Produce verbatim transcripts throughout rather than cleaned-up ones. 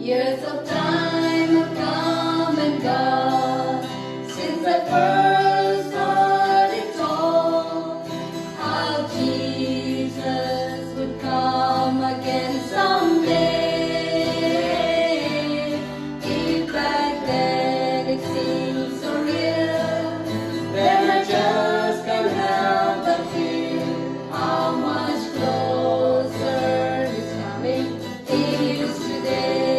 Years of time have come and gone since I first heard it all, how Jesus would come again someday. If back then it seemed so real, then I just can't help but feel how much closer His coming is today.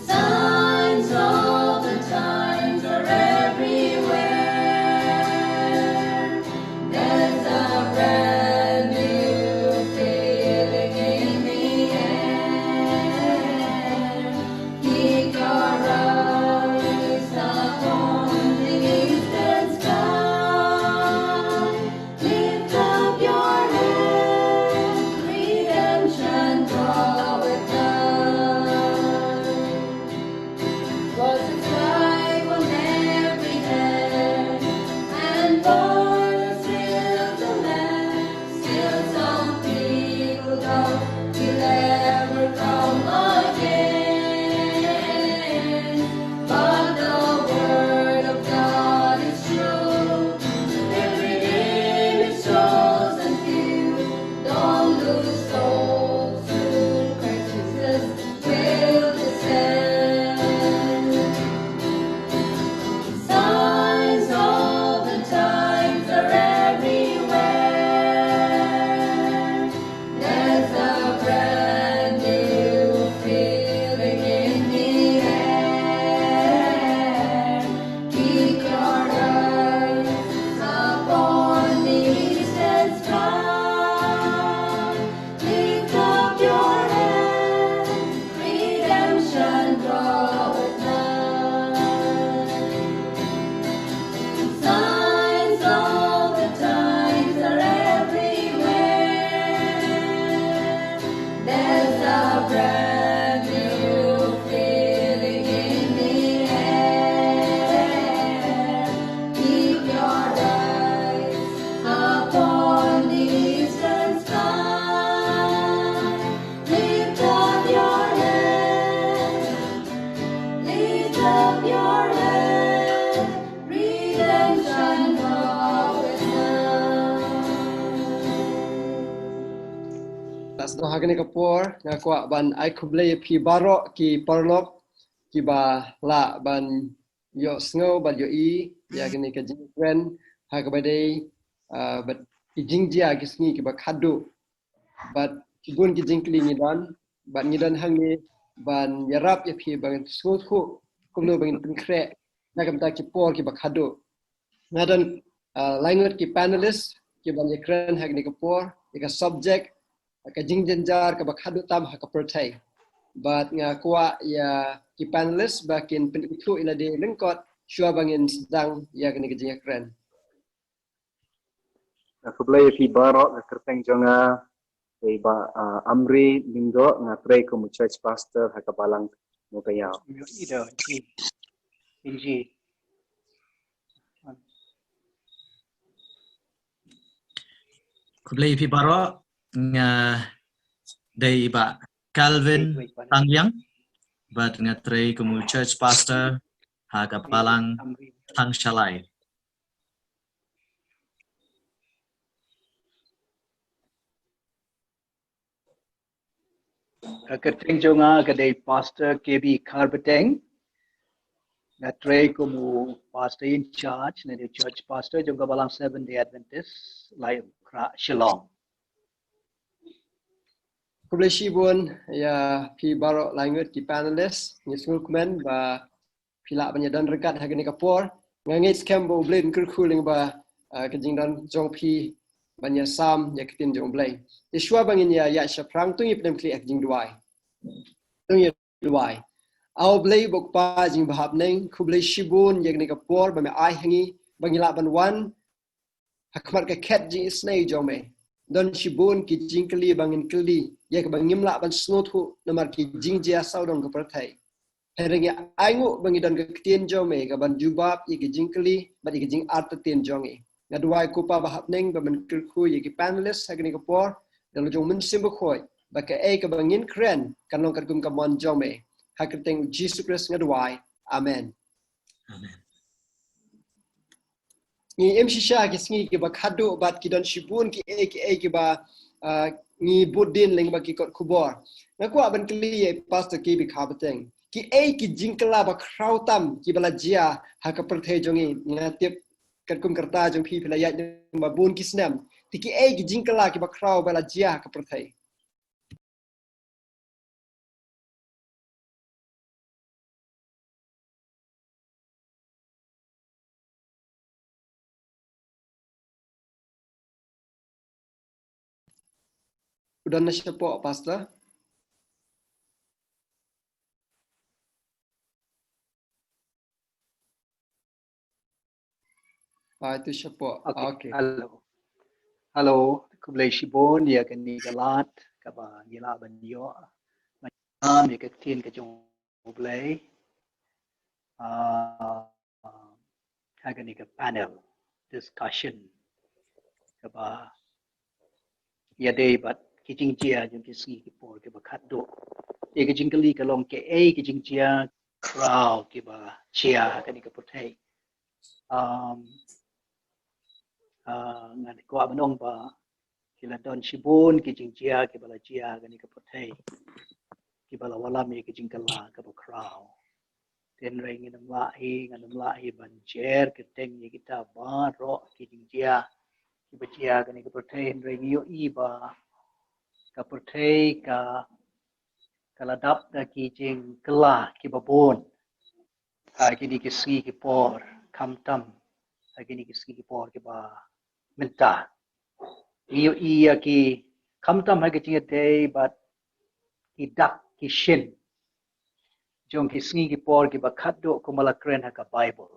Signs of the times are everywhere. There's a brand new feeling in the air. Keep your eyes upon the eastern sky. Lift up your head, redemption draweth nigh. Voices cry on every hand, and borders fill the land. Still some people doubt He'll ever come again. But the word of God is true. He'll redeem His chosen few. Don't lose hope, soon Christ Jesus will descend. Signs of the times are everywhere. There's a brand new feeling in the air. Keep your eyes upon the eastern sky. Lift up your head, redemption draweth nigh. Signs of the times are everywhere. There's a brand new feeling in the air. Keep your eyes upon the eastern sky. Lift up your head. Lift up your head. Redemption draweth nigh. Bad sdang ha kane ka por, nga kwah ban ai khublei ïa phi baroh ki paralok kiba lah ban ïohsngew bad ïohi ïa kane ka jingkren ha kaba dei, ah, bad ki jingjia ki sngi kiba khadduh. Bad shibun ki jingkylli ngi don, bad ngi don hangne ban ïarap ïa phi ban sngewthuh kumno ban pynkhreh na ka bynta ki por kiba khadduh. Nga don, ah, lai ngut ki panelist kiban ïakren ha kane ka por ïa ka subject, ka jingjynjar kaba khadduh tam ha ka pyrthei. Bad nga kwah ïa ki panelist ba kin pynithuh ïa lade lyngkot shuwa ba ngin sdang ïa kane ka jingïakren. Khublei ïa phi baroh, ka kyrteng jong nga dei Bah, ah, Amri Lyngdoh, nga trei kum u church pastor ha ka balang Mowkaiaw. Khublei ïa phi baroh, nga dei Bah Calvin Thangliang, bad nga trei kum u church pastor ha ka balang Thangshalai. Ka kyrteng jong nga ka dei Pastor K B Kharbeteng. Nga trei kum u pastor in charge, nga dei church pastor jong ka balang Seventh Day Adventist Laitumkhrah, Shillong. Khublei shibun ïa phi baroh lai ngut ki panelist, ngi sngewkmen ba phi lah ban ïadon ryngkat ha kane ka por. Nga ngeit skhem ba U Blei un kyrkhu lyngba, ah, ka jingdon jong phi ban ïasam ïa ka ktien jong U Blei. Te shuwa ba ngin ïa ïaid shaphrang, to ngin ïa pdiang kylli ha ka jingduwai. To ngin ïa duwai. A U Blei ba U Kpa jingbha ha bneng, khublei shibun ïa kane ka por ba me ai ha ngi ba ngi lah ban wan ha khmat ka khet jingisynei jong me. Don shibun ki jingkylli ba ngin kylli ïa kaba ngim lah ban sngewthuh namar ki jingjia sawdong ka pyrthei. Hynrei ngi ainguh ba ngi don ka ktien jong me kaban jubab ïa ki jingkylli bad ïa ki jingartatien jong ngi. Nga duwai ko Pa ba ha bneng ba men kyrkhu ïa ki panelist ha kane ka por da la jong u Mynsiem Bakhuid, ba kaei kaba ngin kren kan long katkum ka mon jong me. Ha ka kyrteng u Jisu Khrist nga duwai. Amen. Amen. Ngi im shisha ki sngi kiba khadduh bad ki don shibun kiei kiei kiba, ah, ngi bud dien lyngba ki kot khubor. Nga kwah ban kylli ïa Pastor K B Kharpateng, kiei ki jingkylla ba khraw tam kiba la jia ha ka pyrthei jong ngi? Nga tip katkum ka rta jong phi, phi la ïaid ba bun ki snem. Te kiei ki jingkylla kiba khraw ba la jia ha ka pyrthei? U don na shapoh, Pastor? Ba tu shapoh. Okay. Okay. Hello. Hello. Khublei shibun ïa kane ka lad kaba ngi lah ban ïoh. Ngam ïa ka ktien ka jong U Blei. Ah, ha kane ka panel discussion kaba ïadei bad ki jingjia jong ki sngi ki por kiba khadduh. Ïa ka jingkylli ka long kaei ki jingjia khraw kiba jia ha kane ka pyrthei. Um, uh, ngan kwah ban ong ba ki la don shibun ki jingjia kiba la jia ha kane ka pyrthei, kiba la wallam ïa ki jingkylla kaba khraw. Te hynrei ngin ym lah hi, ngan ym lah hi ban jer kyrteng ïa kita baroh ki jingjia kiba jia ha kane ka pyrthei, hynrei ngi ïohi ba ka pyrthei ka, ka la dap da ki jingkylla kiba bun ha kine ki sngi ki por, khamtam ha kine ki sngi ki por kiba mynta. Ngi ïohi ïa ki, khamtam ha ki jingïadei bad ki dak ki shin jong ki sngi ki por kiba khadduh kumba la kren ha ka Baibl.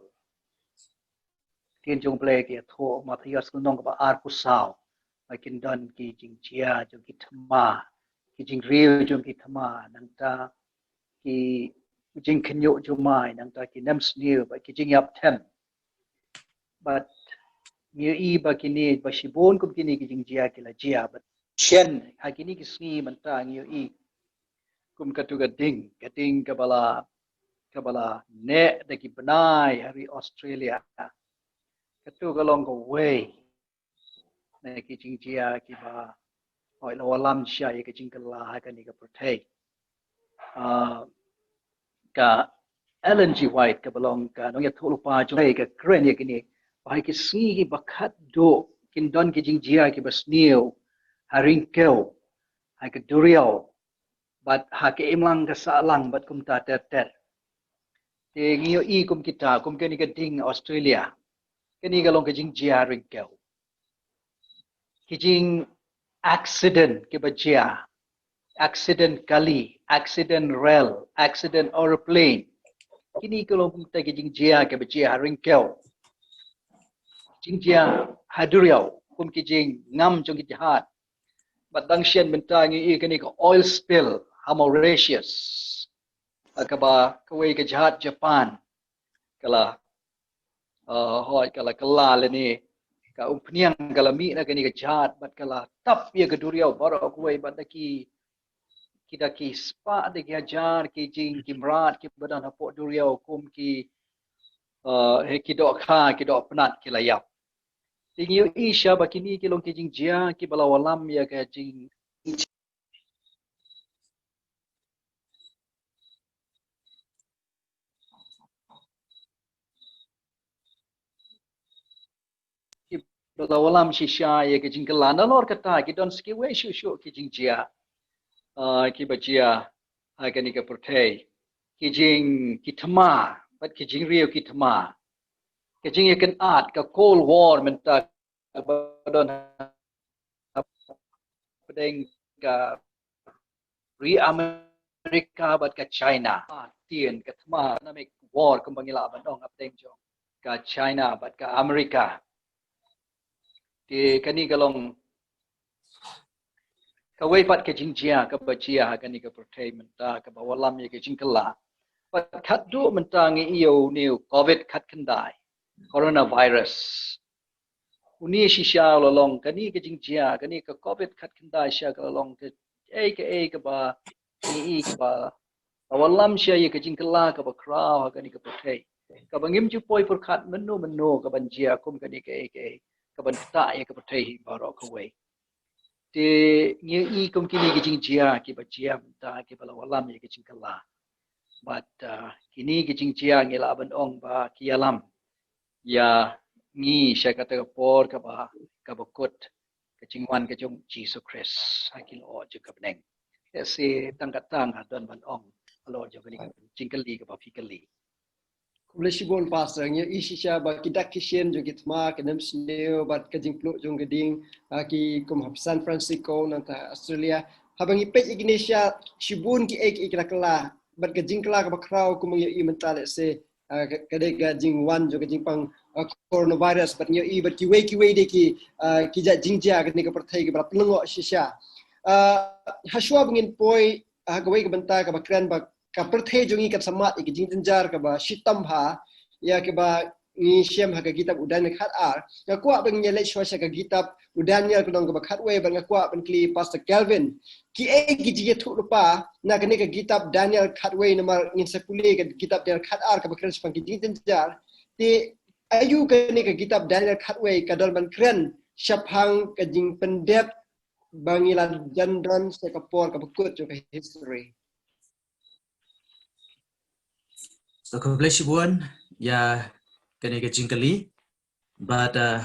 Ktien jong U Blei ka ïathuh, Mathaios lynnong kaba arphew saw, ba kin don ki jingjia jong ki thma, ki jingriew jong ki thma, nangta ki jingkhynñiuh jumai, nangta ki nemsniew bad ki jingïap them. Bad ngi ïohi ba kine, ba shibun kum kine ki jingjia ki la jia, bad shen ha kine ki sngi mynta ngi ïohi kum katu ka ding, ka ding kaba la, kaba la neh da ki bnai ha ri Australia. Katu ka long kawei na ki jingjia kiba, hooid, la wallam shisha ïa ka jingkylla ha kane ka pyrthei. Ah, ka Ellen G. White kaba long ka nongïathuhlypa jong U Blei ka kren ïa kine, ba ha ki sngi kiba khadduh kin don ki jingjia kiba sniew ha ryngkew, ha ka duriaw, bad ha ka imlang ka sahlang bad kumta ter ter. Te ngi ïohi kum kita, kum kane ka ding Australia, kane ka long ka jingjia ryngkew. Ki jing accident kiba jia, accident kali, accident rel, accident aeroplane, kine ki long kumta ki jingjia kiba jia ha ryngkew. Jingjia ha duriaw, kum ki jingngam jong ki jahaj. Bad dang shen mynta ngi ïohi kane ka oil spill ha Mauritius, ha kaba kawei ka jahaj Japan ka la, uh, hooid, ka la kylla lane ka umphniang ka la mih na kane ka jahaj bad ka la tap ïa ka duriaw baroh kawei, bad da ki, ki da ki spah da ki hajar ki jing, ki mrad kiba don hapoh duriaw kum ki, uh, he, ki dohkha, ki dohpnat ki la ïap. Te ngi ïohi shisha ba kine ki long ki jingjia kiba la wallam ïa ka jing kiba la wallam shisha ïa ka jingkylla. Nalor kata ki don sa kiwei shuh shuh ki jingjia, ah, kiba jia ha kane ka pyrthei. Ki jing, ki thma bad ki jingriew ki thma. Ka jingïakynad, ka Cold War mynta kaba don hapdeng ka ri Amerika bad ka China. Tien ka thma, economic war kumba ngi lah ban ong, hapdeng jong ka China bad ka Amerika. Te kane ka long kawei pat ka jingjia kaba jia ha kane ka pyrthei mynta kaba wallam ïa ka jingkylla. Bad khadduh mynta ngi ïohi une u Covid khatkhyndai, coronavirus. Une shisha u la long, kane ka jingjia, kane ka Covid khatkhyndai shisha ka la long ka, kaei kaei kaba ngi i kaba la wallam sha ïa ka jingkylla kaba khraw ha kane ka pyrthei, kaba ngim ju poi pyrkhat mynno mynno kaban jia kum kane kaei kaei kaban ktah ïa ka pyrthei hi baroh kawei. Te ngi i kum kine ki jingjia kiba jia mynta kiba la wallam ïa ka jingkylla. Bad ah, kine ki jingjia ngi lah ban ong ba ki ïalam ïa ngi sha kata ka por kaba kaba kut ka jingwan ka jong Jisu Khrist ha ki lyoh jong ka bneng. Te sa tang katne nga don ban ong halor jong kane ka jingkylli kaba phi kylli. Khublei shibun Pastor, ngi ïohi shisha ba ki dak ki shin jong ki thma ki nang sniew bad ka jingpluh jong ka ding, ah, ki kum ha San Francisco nangta Australia. Haba ngi peit ïa kine sha shibun kiei kiei ki la kylla bad ka jingkylla kaba khraw kum ngi ïohi mynta lehse, ah, ka, ka dei ka jingwan jong ka jingpang, ah, coronavirus bad ngi ïohi bad kiwei kiwei de ki, ah, ki jait jingjia kane ka pyrthei kiba la pynlyngngoh shisha. Ah, hashwa ba ngin poi ha kawei ka bynta kaba kren ba ka pyrthei jong ngi kan sa mad ïa ka jingjynjar kaba shitom bha ïa kaba ngi shem ha ka kitab u Daniel khatar. Nga kwah ban ïaleit shuwa sha ka kitab u Daniel ka lynnong kaba khatwei bad nga kwah ban kylli Pastor Kelvin, kiei ki jingïathuhlypa na kane ka kitab Daniel khatwei namar ngin sa pule ka kitab Daniel khatar kaba kren shaphang ki jingjynjar. Te aïu kane ka kitab Daniel khatwei ka don ban kren shaphang ka jingpyndep ba ngi la jan don sha ka por kaba kut jong ka history. So khublei shibun ïa kane ka jingkylli. Bad ah,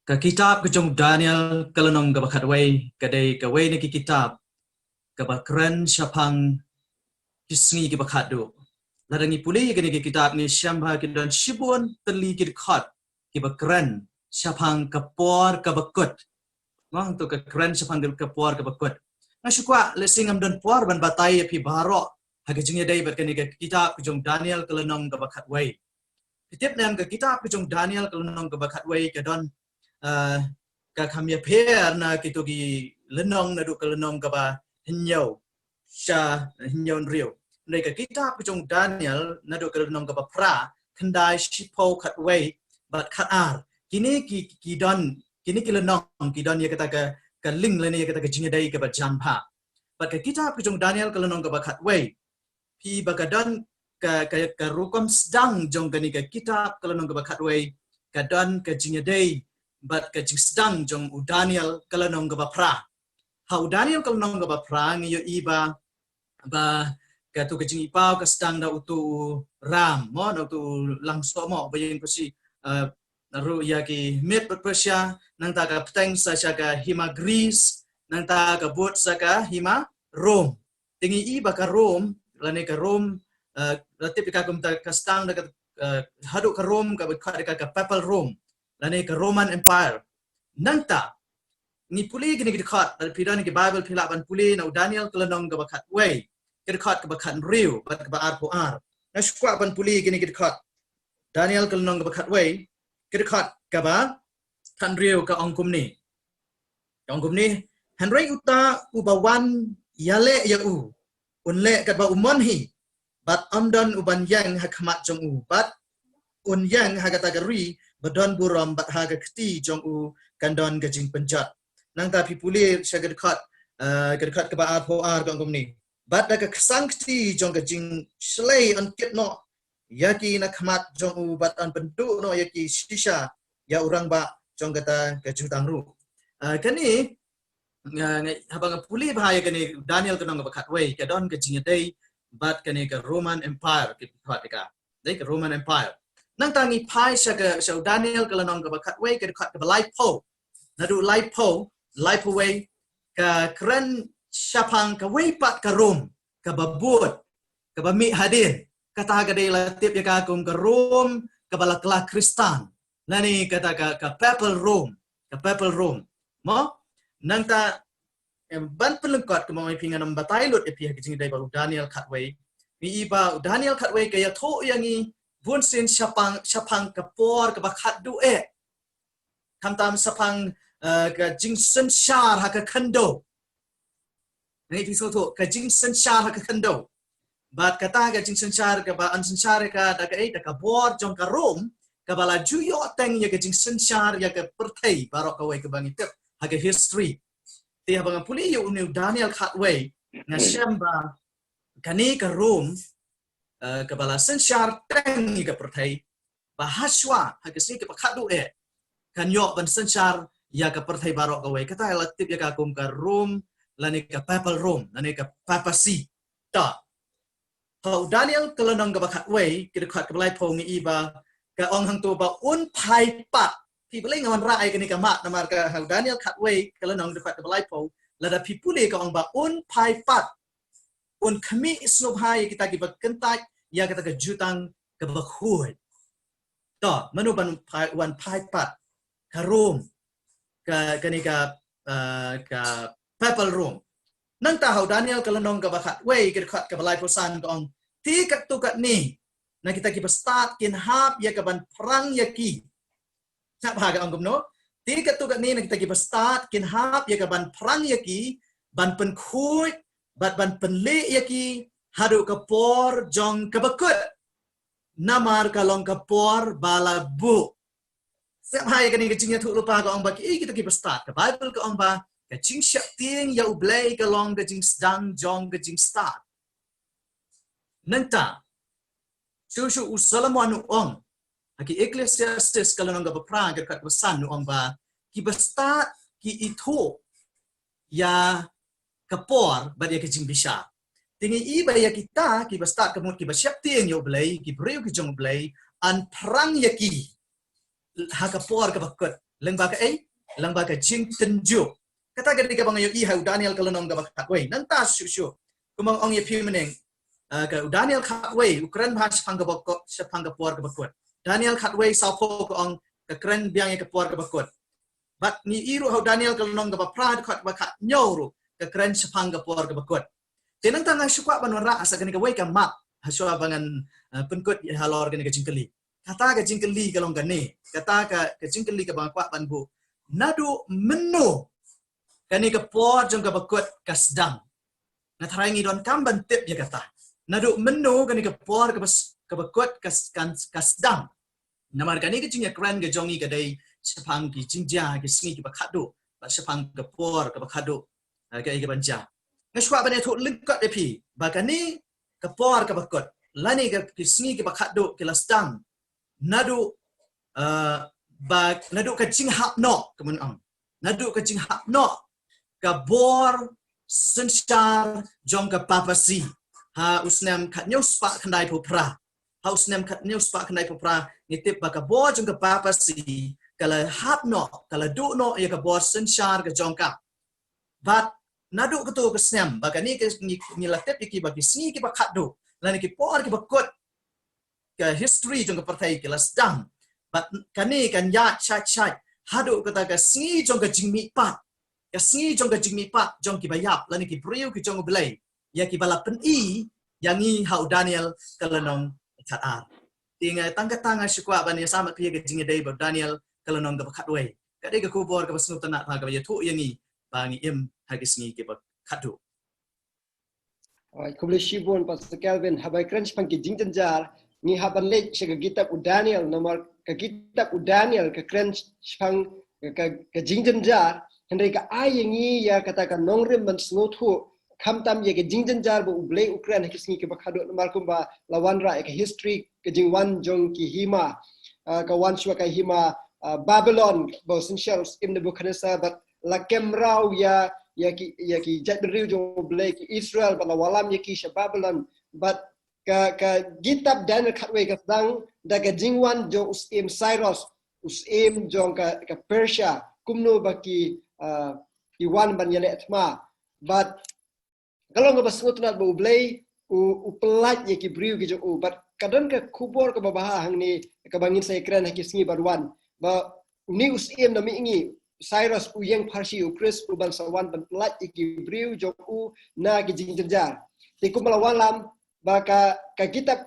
ka kitab ka jong Daniel ka lynnong kaba khatwei ka dei kawei na ki kitab kaba kren shaphang ki sngi kiba khatduh. Lada ngi pule ïa kane ka kitab ngi shem ba ki don shibun tylli ki dkhot kiba kren shaphang ka por kaba kut. Mo, to ka kren shaphang ka por kaba kut. Nga shu kwah lehse ngam don por ban batai ïa phi baroh ha ka jingïadei bad kane ka kitab ka jong Daniel ka lynnong kaba khatwei. Phi tip ne em ka kitab ka jong Daniel ka lynnong kaba khatwei ka don, ah, ka kham ïapher na kito ki lynnong naduh ka lynnong kaba hynñiew sha hynñiew hynriew. Hynrei ka kitab ka jong Daniel naduh ka lynnong kaba phra, khyndai, shiphew, khatwei bad khatar. Kine ki, ki don, kine ki lynnong ki don ïa kata ka, ka link lane ïa kata ka jingïadei kaba jan bha. Bad ka kitab ka jong Daniel ka lynnong kaba khatwei, phi ba ka don ka, ka, ka rukom sdang jong kane ka kitab ka lynnong kaba khatwei ka don ka jingïadei bad ka jingsdang jong u Daniel ka lynnong kaba phra. Ha u Daniel ka lynnong kaba phra ngi ïohi ba, ba kato ka jingïohi ka sdang da uto u ram, mo, da uto u langsoh, mo, ba ïeng pasi, eh, naduh ïa ki Mid bad Persia, nangta ka bteng sa sha ka hima Greece, nangta ka bud sa ka hima Rome. Te ngi i ba ka Rome, lane ka Rome, eh, la tip ïa ka kum ta ka sdang da ka, eh, haduh ka Rome kaba khot ïa ka ka Papal Rome, lane ka Roman Empire. Nangta ngi pule kine ki dkhot, lada phi don ki Bible phi lah ban pule na u Daniel ka lynnong kaba khatwei, ka dkhot kaba khathynriew bad kaba arphew ar. Nga shu kwah ban pule kine ki dkhot. Daniel ka lynnong kaba khatwei, ka dkhot kaba khathynriew ka ong kumne. Ka ong kumne, hynrei uta uba wan ïaleh ïa u un leh katba u mon hi, bad ym don uban ïeng ha khmat jong u, bad un ïeng ha kata ka ri ba don burom, bad ha ka kti jong u kan don ka jingpynjot. Nangta phi pule sha ka dkhot, eh, ka dkhot kaba arphew ar ka ong kumne. Bad da ka ksang kti jong ka jingshlei yn kit noh ïa ki na khmat jong u bad yn pynduh noh ïa ki shisha ïa u rangbah jong kata ka jutang ruh. Ah, kane, nga, nga, haba nga pule bha ïa kane Daniel ka lynnong kaba khatwei, ka don ka jingïadei bad kane ka Roman Empire, ki khot ïa ka. Dei ka Roman Empire. Nangta ngi phai sha ka, sha u Daniel ka lynnong kaba khatwei, ka dkhot kaba laiphew. Naduh laiphew, laiphew wei, ka kren shaphang kawei pat ka Rome kaba bud, kaba mih hadien. Kata ka dei la tip ïa ka kum ka Rome kaba la kylla Khristan. Lane kata ka, ka Papal Rome, ka Papal Rome. Mo? Nangta, em, ban pynlyngkot kumba ma phi ngan ym batai lut ïa phi ha ka jingïadei bad u Daniel khatwei. Ngi i ba u Daniel khatwei ka ïathuh ïa ngi bunsien shaphang, shaphang ka por kaba khatduh eh. Khamtam shaphang, eh, ka jingsynshar ha ka khyndew. Ngi phi sngewthuh, ka jingsynshar ha ka khyndew. Bad kata ka jingsynshar kaba yn synshar ïa ka da kaei, da ka bor jong ka Rome, kaba la ju ïoh teng ïa ka jingsynshar ïa ka pyrthei baroh kawei kaba ngi tip ha ka history. Te haba nga pule ïa une u Daniel khatwei, nga shem ba kane ka Rom, eh, kaba la synshar teng ïa ka pyrthei, ba hashwa ha ka sngi kaba khatduh eh kan ïoh ban synshar ïa ka pyrthei baroh kawei. Kata la tip ïa ka kum ka Rom, lane ka Papal Rome, lane ka papacy. Ta ha u Daniel ka lynnong kaba khatwei, ka dkhot kaba laiphew, ngi i ba ka ong hangto ba un phai pat. Phi balei nga wanrah ïa kane ka mat, namar ka ha u Daniel khatwei ka lynnong, dkhot kaba laiphew, lada phi pule ka ong ba un phai pat, un khmih sngewbha ïa kita kiba kyntait ïa kata ka jutang kaba khuid. To, mano ban phai, wan phai pat? Ka Rom, ka, kane ka, eh, ka Papal Rome. Nangta ha u Daniel ka lynnong kaba khatwei, ka dkhot kaba laiphew san, ka ong, te katto katne na kita kiba stad kin hap ïa ka ban phrang ïa ki. Sngap bha ka ong kumno. Te katto katne na kita kiba stad kin hap ïa ka ban phrang ïa ki, ban pynkhuid bad ban pynleh ïa ki haduh ka por jong kaba kut, namar ka long ka por ba la buh. Sngap bha ïa kane ka jingïathuhlypa, ka ong ba kiei kita kiba stad. Ka Baibl ka ong ba ka jingsheptieng ïa U Blei ka long ka jingsdang jong ka jingstad. Nangta shuh shuh u Solomon u ong ha ki Ecclesiastes ka lynnong kaba phra, ka dkhot kaba san, u ong ba kiba stad ki ithuh ïa ka por bad ïa ka jingbishar. Te ngi i ba ïa kita kiba stad, ka mut kiba sheptieng ïa U Blei, ki briew ki jong U Blei, yn phrang ïa ki ha ka por kaba kut. Lyngba kaei? Lyngba ka jingtynjuh. Kata ka dei kaba nga ïohi ha u Daniel ka lynnong kaba khatwei. Nangta shuh shuh, kumba nga ong ïa phi mynne, eh, ka u Daniel khatwei u kren bha shaphang kaba kut, shaphang ka por kaba kut. Daniel khatwei sawphew ka ong ka kren biang ïa ka por kaba kut. Bad ngi i ruh ha u Daniel ka lynnong kaba phra, dkhot kaba khathynñiew ruh ka kren shaphang ka por kaba kut. Te nangta nga shu kwah ban wanrah sa kane kawei ka mat hashwa ba ngan, eh, pynkut ïa halor kane ka jingkylli. Kata ka jingkylli ka long kane, kata ka, ka jingkylli kaba nga kwah ban buh: naduh mynno kane ka por jong kaba kut ka sdang? Nga tharai ngi donkam ban tip ïa kata. Naduh mynno kane ka por kaba s-, kaba kut ka s-, kan, ka sdang? Namar kane ka jingïakren ka jong ngi ka dei shaphang ki jingjia ki sngi kiba khatduh, bad shaphang ka por kaba khatduh, eh, kaei kaban jia. Nga shu kwah ban ïathuh lyngkot ïa phi ba kane ka por kaba kut lane ka, ki sngi kiba khatduh ki la sdang naduh, eh, ba, naduh ka jinghap noh, kumba nga ong. Naduh ka jinghap noh ka bor synshar jong ka papacy ha u snem khathynñiew spah khyndaiphew phra. Ha u snem khathynñiew spah khyndaiphew phra, ngi tip ba ka bor jong ka papacy ka la hap noh, ka la duh noh ïa ka bor synshar ka jong ka. Bad naduh kato ka snem, ba kane ka ngi, ngi la tip ïa ki ba ki sngi kiba khatduh lane ki por kiba kut, ka history jong ka pyrthei ki la sdang. Bad kane kan ïaid shait shait haduh kata ka sngi jong ka jingmihpat, ka sngi jong ka jingmihpat jong kiba ïap lane ki briew ki jong U Blei, ïa kiba la pyni ïa ngi ha u Daniel ka lynnong khatar. Te nga tang kata nga shu kwah ban ïasam bad phi ïa ka jingïadei bad Daniel ka lynnong kaba khatwei. Ka dei ka khubor kaba sngewtynnat bha kaba ïathuh ïa ngi ba ngi im ha ki sngi kiba khatduh. Alright, khublei shibun Pastor Kelvin. Haba kren shaphang ki jingjynjar, ngi hap ban leit sha ka kitab u Daniel, namar ka kitab u Daniel ka kren shaphang ka, ka, ka jingjynjar, hynrei ka ai ïa ngi ïa kata ka nongrim ban sngewthuh khamtam ïa ka jingjynjar ba U Blei u kren ha ki sngi kiba khatduh, namar kumba la wanrah ïa ka history, ka jingwan jong ki hima, ah, ka wan shuwa ka hima, ah, Babylon, ba u synshar u syiem Nebuchadnezzar, bad la kem raw ïa, ïa ki, ïa ki jaitbynriew jong U Blei, ki Israel, bad la wallam ïa ki sha Babylon. Bad ka, ka kitab Daniel khatwei ka sdang da ka jingwan jong u syiem Cyrus, u syiem jong ka, ka Persia, kumno ba ki, ah, ki wan ban ïaleh thma. Bad ka long kaba sngewtynnat ba U Blei u, u pyllait ïa ki briew ki jong u. Bad ka don ka khubor kaba bha hangne kaba ngin sa ïakren ha ki sngi ba wan, ba une u syiem na mihngi, Cyrus u ïeng pharshi, u Khrist u ban sa wan ban pyllait ïa ki briew jong u na ki jingjynjar. Te kumba la wallam ba ka, ka kitab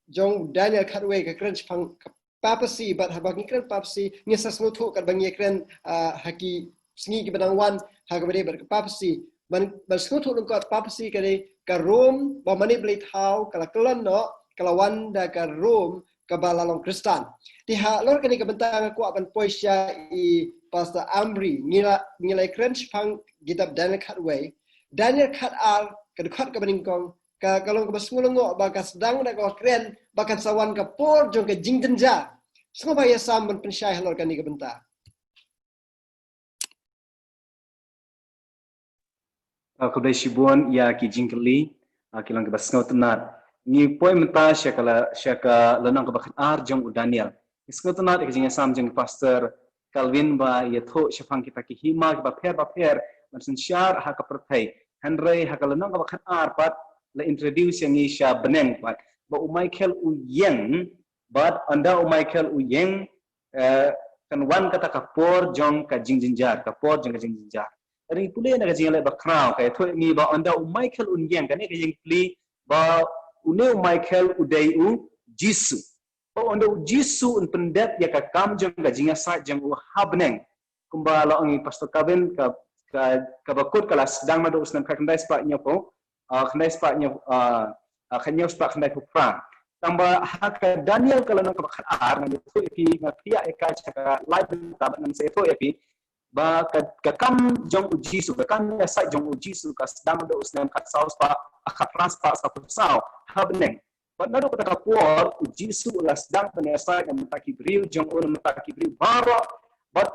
jong Daniel khatwei ka kren shaphang ka papacy, bad haba ngi kren papacy, ngi sa sngewthuh katba ngi kren, ah, ha ki sngi kiba dang wan, ha kaba dei bad ka papacy. Ban, ban sngewthuh lyngkot, papacy ka dei ka Rom ba mane blei thaw, ka la kyllon noh, ka la wan da ka Rom kaba la long Khristan. Te halor kane ka bynta nga kwah ban poi sha i Pastor Amri, ngi la, ngi la kren shaphang kitab Daniel khatwei, Daniel khatar, ka dkhot kaba nyngkong, ka, ka long kaba sngewlyngngoh, ba ka sdang da ka kren, ba kan sa wan ka por jong ka jingjynjar. Sngewbha ïa sam ban pynshai halor kane ka bynta. Ah, khublei shibun ïa ki jingkylli, ah, ki long kiba sngewtynnat. Ngi poi mynta sha ka la, sha ka lynnong kaba khatar jong u Daniel. Ngi sngewtynnat ïa ka jingïasam jong Pastor Calvin ba ïathuh shaphang kita ki hima kiba pher ba pher ban synshar ha ka pyrthei. Hynrei ha ka lynnong kaba khatar pat la introduce ïa ngi sha bneng pat ba u Michael u ïeng, bad ynda u Michael u ïeng, eh, kan wan kata ka por jong ka jingjynjar, ka por jong ka jingjynjar. Hynrei pule na ka jingïaleh bakhraw, ka ïathuh ïa ngi ba ynda u Michael un ïeng, kane ka jingkylli ba une u Michael u dei u Jisu. Ba ynda u Jisu un pyndep ïa ka kam jong ka jingïasaid jong u ha bneng. Kumba la ong i Pastor Calvin, ka, ka, kaba kut ka la sdang naduh u snem khatkhyndai spah hynñiewphew, ah, khyndai spah hynñiew, ah, ah, khathynñiew spah khyndaiphew phra. Tangba ha ka Daniel ka lynnong kaba khatar, ngan ïathuh ïa phi, ngan pynïaid ïa ka sha ka lai bynta bad ngan sa ïathuh ïa phi ba ka, ka kam jong u Jisu, ka kam ïasaid jong u Jisu ka sdang naduh u snem khatsaw spah, ah, khatphra spah sawphew saw ha bneng. Bad naduh kata ka por u Jisu u la sdang ban ïasaid na bynta ki briew jong u, na bynta ki briew baroh. Bad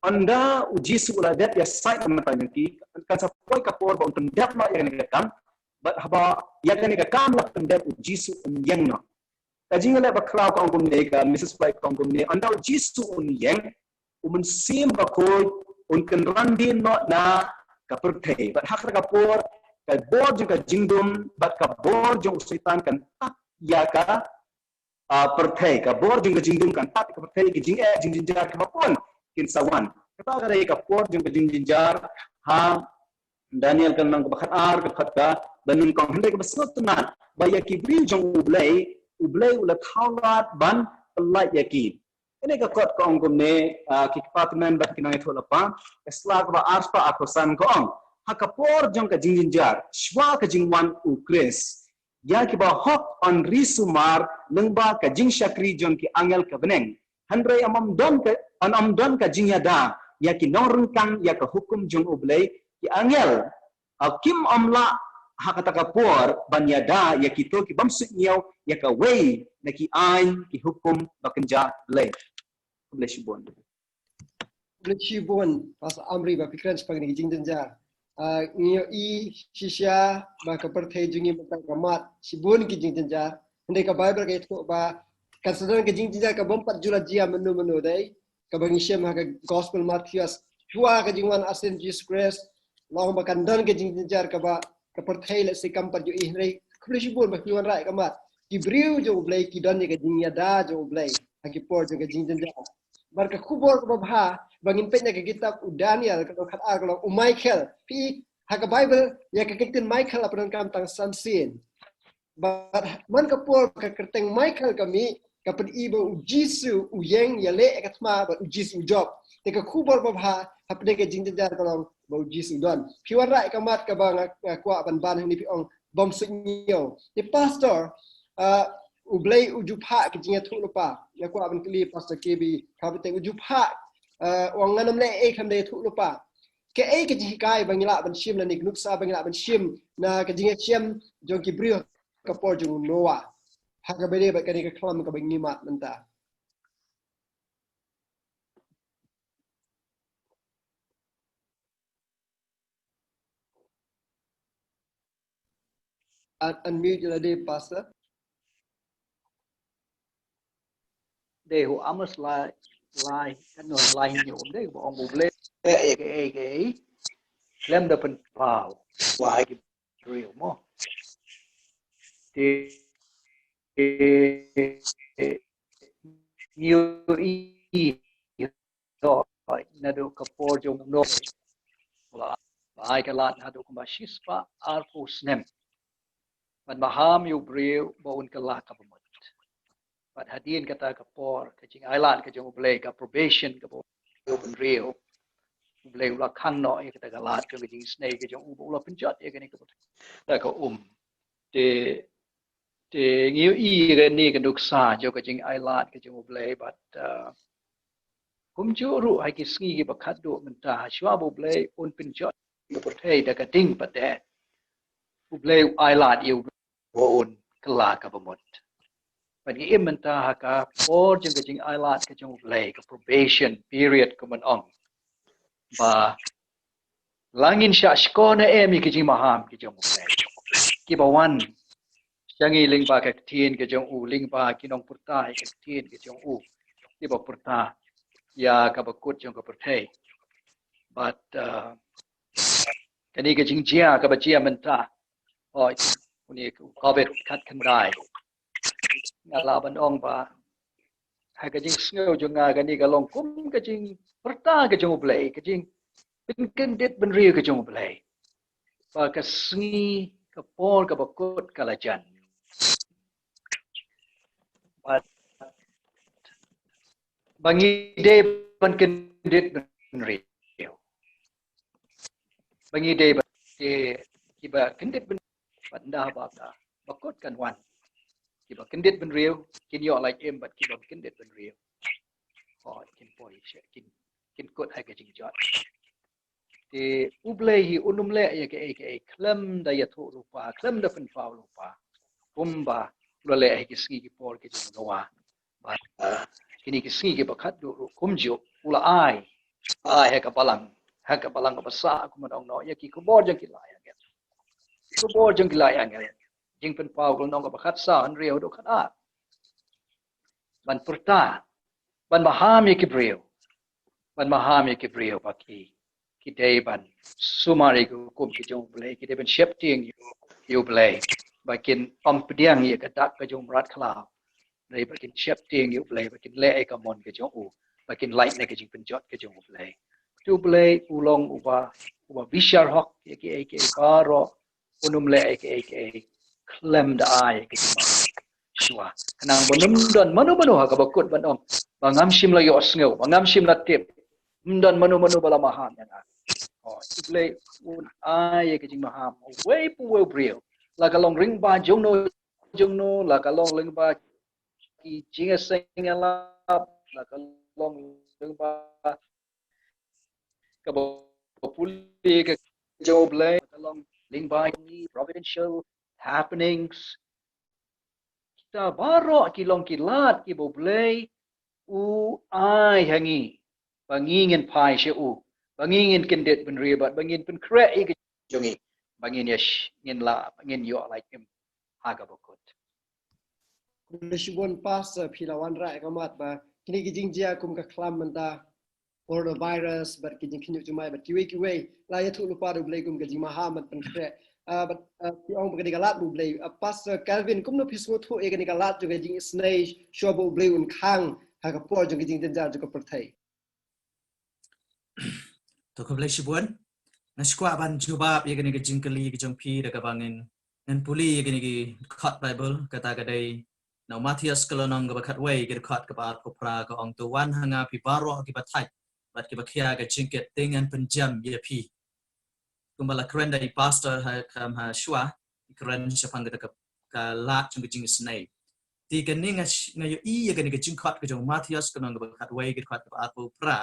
ynda u Jisu u la dep ïasaid na bynta jong ki, kan sa poi ka por ba un pyndep noh ïa kane ka kam. Bad haba ïa kane ka kam la pyndep, u Jisu un ïeng noh. Ka jingïaleh bakhraw ka ong kumne, ka Missus White ka ong kumne, ynda u Jisu un ïeng, u Mynsiem Bakhuid un kynran dien noh na ka pyrthei. Bad ha kata ka por ka bor jong ka jingdum bad ka bor jong u Soitan kan tap ïa ka, ah, pyrthei. Ka bor jong ka jingdum kan tap ïa ka pyrthei, ka jingeh, jingjynjar kaba bun kin sa wan. Kata ka dei ka por jong ka jingjynjar ha Daniel ka lynnong kaba khatar, ka dkhot kaba nyngkong. Hynrei kaba sngewtynnat ba ïa ki briew jong U Blei, U Blei u la thaw lad ban pyllait ïa ki. Kane ka kot ka ong kumne, ah, ki kpa tymmen bad ki nongïathuhlypa, ka sla kaba arspah arphew san ka ong: Ha ka por jong ka jingjynjar, shwa ka jingwan U Khrist, ïa kiba hok yn ri sumar lyngba ka jingshakri jong ki angel ka bneng. Hynrei ym, ym don ka, ym, ym don ka jingïada ïa ki nongryngkang ïa ka hukum jong U Blei. Ki angel, ah, kim ym lah ha kata ka por ban ïada ïa kito ki bym suidñiew ïa kawei na ki aiñ ki hukum ba kynja Blei. Khublei shibun. Khublei shibun Pastor Amri ba phi kren shaphang kane ka jingjynjar. Ah, ngi ïohi shisha ba ka pyrthei jong ngi mynta ka mad shibun ki jingjynjar. Hynrei ka Baibl ka ïathuh ba kan sa don ka jingjynjar ka bym pat ju la jia mynno mynno, dei kaba ngi shem ha ka Gospel Mathaios. Shwa ka jingwan arsien Jisu Khrist, la ong ba kan don ka jingjynjar kaba ka pyrthei lehse kam pat ju ïohi. Hynrei khublei shibun ba phi wanrah ïa ka mat. Ki briew jong U Blei ki don ïa ka jingïada jong U Blei ha ki por jong ka jingjynjar. Bad ka khubor kaba bha ba ngin peit na ka kitab u Daniel, ka lynnong khatar, ka long u Michael. Phi ha ka Baibl ïa ka kyntien Michael la pyndonkam tang san sien. Bad man ka por ka kyrteng Michael ka mih, ka pyni ba U Jisu u ïeng ïaleh ïa ka thma bad U Jisu u jop. Te ka khubor ba bha hapdeng ka jingjynjar ka long ba U Jisu u don. Phi wanrah ïa ka mat kaba nga, nga kwah ban ban hangne, phi ong bym suidñiew. Te Pastor, ah, U Blei u ju phah ka jingïathuhlypa. Nga kwah ban kylli Pastor K B, ka bynta u ju phah, ah, u ong ngan ym leh ei khlem da ïathuhlypa. Kaei ka jinghikai ba ngi lah ban shim, lane ka nuksa ba ngi lah ban shim na ka jingïashem jong ki briew ka por jong u Noah ha kaba ïadei bad kane ka khlam kaba ngi mad mynta? Un-, unmute ïa lade, Pastor. Dei, u Amos lai, lai, kan, no, lai nyo, dei ba ong U Blei, eh, eh, eh, eh, khlem da pynpaw, wai ki briew mo. Te, te, ngi ïohi, naduh ka por jong u Noah, u la ai ka lad naduh kumba shispah arphew snem ban maham ïa u briew ba un kylla kaba mut. Bad hadien kata ka por, ka jingailad ka jong U Blei, ka probation kaba u bynriew, U Blei u la khang noh ïa kata ka lad jong ka jingisynei ka jong u, ba u la pynjot ïa kane ka, da ka um. Te, te ngi ïohi ïa kane ka nuksa jong ka jingailad ka jong U Blei, bad, uh, Kumjuh ruh ha ki sngi kiba khatduh mynta, hashwa ba U Blei un pynjot ïa ka pyrthei da ka ding pat de, U Blei u ai lad ïa u ba un kylla kaba mut. Bad ngi im mynta ha ka por jong ka jingai lad ka jong U Blei, ka probation period kumba ong. Ba la ngin shah shkor ne em ïa ki jingmaham ki jong U Blei kiba wan sha ngi lyngba ka ktien ka jong u, lyngba ki nongpyrta ïa ka ktien ka jong u, kiba pyrta ïa kaba kut jong ka pyrthei. Bad, uh, kane ka jingjia kaba jia mynta, oh, une u Covid khatkhyndai, nga lah ban ong ba ha ka jingsngew jong nga, kane ka long kum ka jingpyrta ka jong U Blei, ka jingpynkyndit bynriew ka jong U Blei, ba ka sngi, ka por kaba kut ka la jan. Bad ba ngi dei ban kyndit bynriew. Ba ngi dei ban, eh, kiba kyndit bynriew. Bad ynda ba ka ba kut kan wan, kiba kyndit bynriew kin ïoh lait im, bad kiba kyndit bynriew, oh, kin poi sha, kin, kin kut ha ka jingjot. Te U Blei hi un ym leh ïa kaei kaei khlem da ïathuh lypa, khlem da pynpaw lypa, kumba u la leh ha ki sngi ki por ki jong u Noah. Bad, uh, kine ki sngi kiba khatduh ruh kumjuh u la ai, ai ha ka balang, ha ka balang kaba sah, kumba ong noh, ïa ki khubor jong ki lai angel. Khubor jong ki lai angel. Jingpynpaw ka lynnong kaba khatsaw, hynriew haduh khatar. Ban pyrta, ban maham ïa ki briew, ban maham ïa ki briew ba ki, ki dei ban sumar ïa ki hukum ki jong U Blei, ki dei ban sheptieng ïa U Blei, ba kin ym pdiang ïa ka dak ka jong u mrad khlaw. Dei ba kin sheptieng ïa U Blei, ba kin leh ïa ka mon ka jong u, ba kin lait na ka jingpynjot ka jong U Blei. Te U Blei u long uba, uba bishar hok ïa kiei kiei baroh, un ym leh ïa kiei kiei khlem da ai ïa ka jingmaham shuwa. Khnang ba ym don mano mano ha kaba kut ban ong ba ngam shym la ïohsngew, ba ngam shym la tip. Ym don mano mano ba la maham ïa nga. Oh, U Blei un ai ïa ka jingmaham uwei pa uwei u briew, la ka long lyngba jongno jongno, la ka long lyngba ki jingïaseng ïalap, la ka long lyngba kaba pule ka jong U Blei, la ka long lyngba ki providential happenings. Kita baroh ki long ki lad kiba U Blei u ai ha ngi, ba ngi ngin phai sha u, ba ngi ngin kyndit bynriew, bad ba ngin pynkhreh ïa ka jong ngi, ba ngin ïa sh-, ngin la, ba ngin ïoh lait im ha kaba kut. Khublei shibun Pastor, phi la wanrah ïa ka mat ba kine ki jingjia kum ka khlam mynta, coronavirus bad ki jingkhynñiuh jingmai bad kiwei kiwei, la ïathuh lypa da U Blei kum ka jingmaham ban pynkhreh. Ah, bad, ah, phi ong ba ka dei ka lad U Blei. Ah, Pastor Calvin, kumno phi sngewthuh ïa kane ka lad jong ka jingisynei shuwa ba U Blei un khang ha ka por jong ka jingjynjar jong ka pyrthei? To, khublei shibun. Nga sngewkwah ban jubab ïa kane ka jingkylli ka jong phi da kaba ngin, ngin pule ïa kane ka dkhot Baibl, kata ka dei na u Mathaios ka lynnong kaba khatwei, ka dkhot kaba arphew phra, ka ong, "To wan ha nga phi baroh kiba thait bad kiba khia ka jingkit, te ngan pynjem ïa phi." Kumba la kren da i Pastor ha, kham ha shuwa, i kren shaphang kata ka, ka lad jong ka jingisynei. Te kane nga sh-, nga ïohi ïa kane ka jingkhot ka jong u Mathaios ka lynnong kaba khatwei, ka dkhot kaba arphew phra,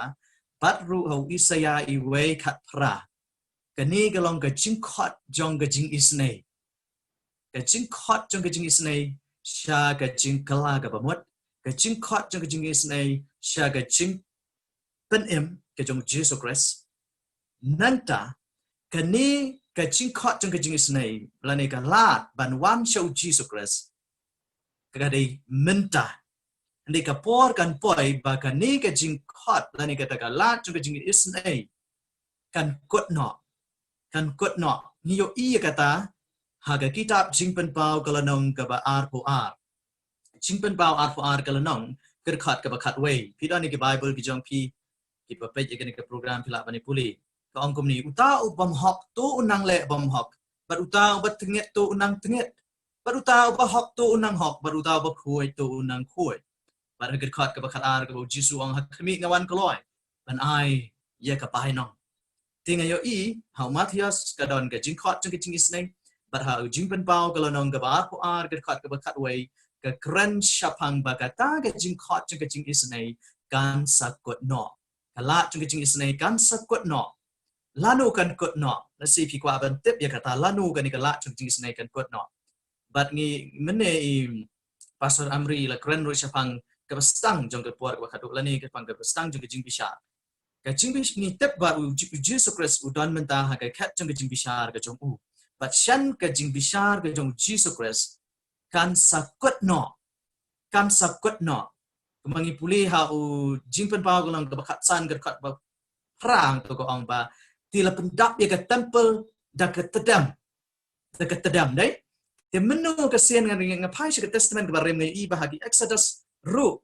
bad ruh ha u Isaïah wei khatphra. Kane ka long ka jingkhot jong ka jingisynei. Ka jingkhot jong ka jingisynei sha ka jingkylla kaba mut. Ka jingkhot jong ka jingisynei sha ka jingpynim ka jong u Jisu Khrist. Nangta, kane ka jingkhot jong ka jingisynei, lane ka lad ban wan sha u Jisu Khrist, ka dei mynta. Hynrei ka por kan poi ba kane ka jingkhot lane kata ka lad jong ka jingisynei kan kut noh. Kan kut noh. Ngi ïohi ïa kata ha ka kitab Jingpynpaw ka lynnong kaba arphew ar. Jingpynpaw arphew ar ka lynnong, ka dkhot kaba khatwei. Phi don ïa ki Baibl ki jong phi, kiba peit ïa kane ka program, phi lah ban ïa pule. Ka ong kumne, "Uta u bym hok to u nang leh bym hok, bad uta uba tyngit to u nang tyngit, bad uta uba hok to u nang hok, bad uta uba khuid to u nang khuid." Bad ha ka dkhot kaba khatar kaba u Jisu u ong, "Ha khmih nga wan kloi ban ai ïa ka bainong." Te nga ïohi ha u Mathaios ka don ka jingkhot jong ka jingisynei, bad ha u Jingpynpaw ka lynnong kaba arphew ar, ka dkhot kaba khatwei, ka kren shaphang ba kata ka jingkhot jong ka jingisynei kan sa kut noh. ka lad jong ka jingisynei kan sa kut noh. Lano kan kut noh? Lehse phi kwah ban tip ïa kata, lano kane ka lad jong ka jingisynei kan kut noh. Bad ngi mynne i Pastor Amri la kren ruh shaphang kaba sdang jong ka por kaba khatduh lane shaphang kaba sdang jong ka jingbishar. Ka jingbish-, ngi tip ba u Ji-, u Jisu Khrist u don mynta ha ka khet jong ka jingbishar ka jong u. Bad shen ka jingbishar ka jong u Jisu Khrist kan sa kut noh. Kan sa kut noh. Kumba ngi pule ha u Jingpynpaw ka lynnong kaba khatsan ka dkhot ba phra, to ka ong ba te la pyndap ïa ka temple da ka tdem. Da ka tdem, dei. Te mynno ka sien, nga, nga phai sha ka Testament kaba rim, nga ïohi ba ha ki Exodus ruh,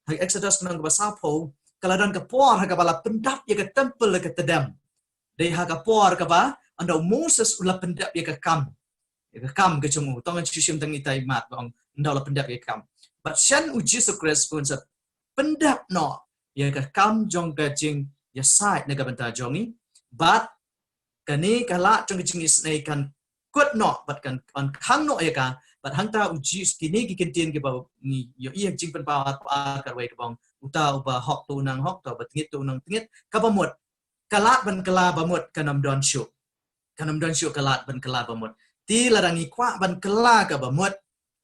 ha ki Exodus ka lynnong kaba saphew, ka la don ka por ha kaba la pyndap ïa ka temple da ka tdem. Dei ha ka por kaba ynda u Moses u la pyndap ïa ka kam. Ïa ka kam ka jong u, to ngan shu shim tang itai mat ba ong ynda u la pyndap ïa ka kam. Bad shen u Jisu Khrist un sa pyndap noh ïa ka kam jong ka jingïasaid na ka bynta jong ngi. Bad kane ka lad jong ka jingisynei kan kut noh bad kan, kan khang noh ïa ka. Bad hangta u Jisu, kine ki kyntien kiba ngi ïohi ha Jingpynpaw arphew ar khatwei kaba ong, uta uba hok to u nang hok, uta uba tngit to u nang tngit. Kaba mut, ka lad ban kylla ba mut kan ym don shuh. Kan ym don shuh ka lad ban kylla ba mut. Te lada ngi kwah ban kylla kaba mut,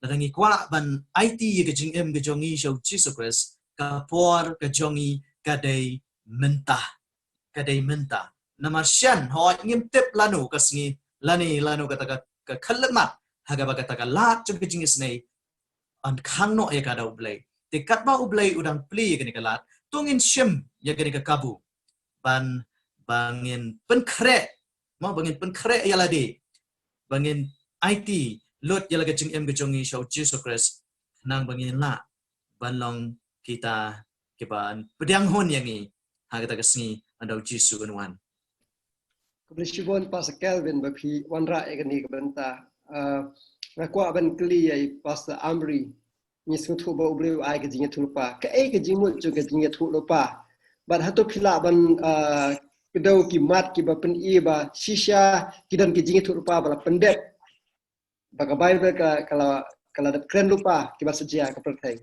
lada ngi kwah ban aiti ïa ka jingim ka jong ngi sha u Jisu Khrist, ka por ka jong ngi ka dei mynta. Ka dei mynta. Namar shen, hooid, ngim tip lano ka sngi, lane lano kata ka, ka khyllipmat ha kaba kata ka lad jong ka jingisynei yn khang noh ïa ka da U Blei. Te katba U Blei u dang plie ïa kane ka lad, to ngin shim ïa kane ka kabu ban, ba ngin pynkhreh, mo, ba ngin pynkhreh ïa lade, ba ngin aiti lut ïa la ka jingim ka jong ngi sha u Jisu Khrist, khnang ba ngin lah ban long kita kiban pdiang hun ïa ngi ha kata ka sngi ynda u Jisu un wan. Khublei shibun Pastor Kelvin ba phi wanrah ïa kane ka bynta. Ah, nga kwah ban kylli ïa i Pastor Amri. Ngi sngewthuh ba U Blei u ai ka jingïathuhlypa. Kaei ka jingmut jong ka jingïathuhlypa? Bad hato phi lah ban, ah, kdew ki mat kiba pyni ba shisha ki don ki jingïathuhlypa ba la pyndep, ba ka Baibl ka, ka la, ka la dep kren lypa kiba sa jia ha ka pyrthei.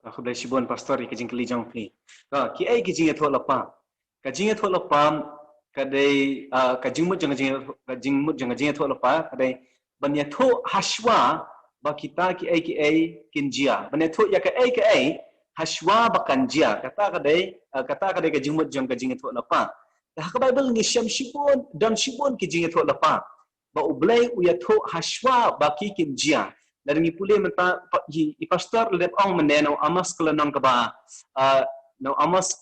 Ah, khublei shibun Pastor ïa ka jingkylli jong phi. Ka, kiei ki jingïathuhlypa? Ka jingïathuhlypa ka dei, ah, ka jingmut jong ka jingïathuh-, ka jingmut jong ka jingïathuhlypa ka dei ban ïathuh hashwa ba kita kiei kiei kin jia. Ban ïathuh ïa kaei kaei hashwa ba kan jia. Kata ka dei, ah, kata ka dei ka jingmut jong ka jingïathuhlypa. Te ha ka Baibl ngi shem shibun, don shibun ki jingïathuhlypa ba U Blei u ïathuh hashwa ba ki kin jia. Lada ngi pule mynta pa-, i, i Pastor la dep ong mynne na u Amos ka lynnong kaba, ah, na u Amos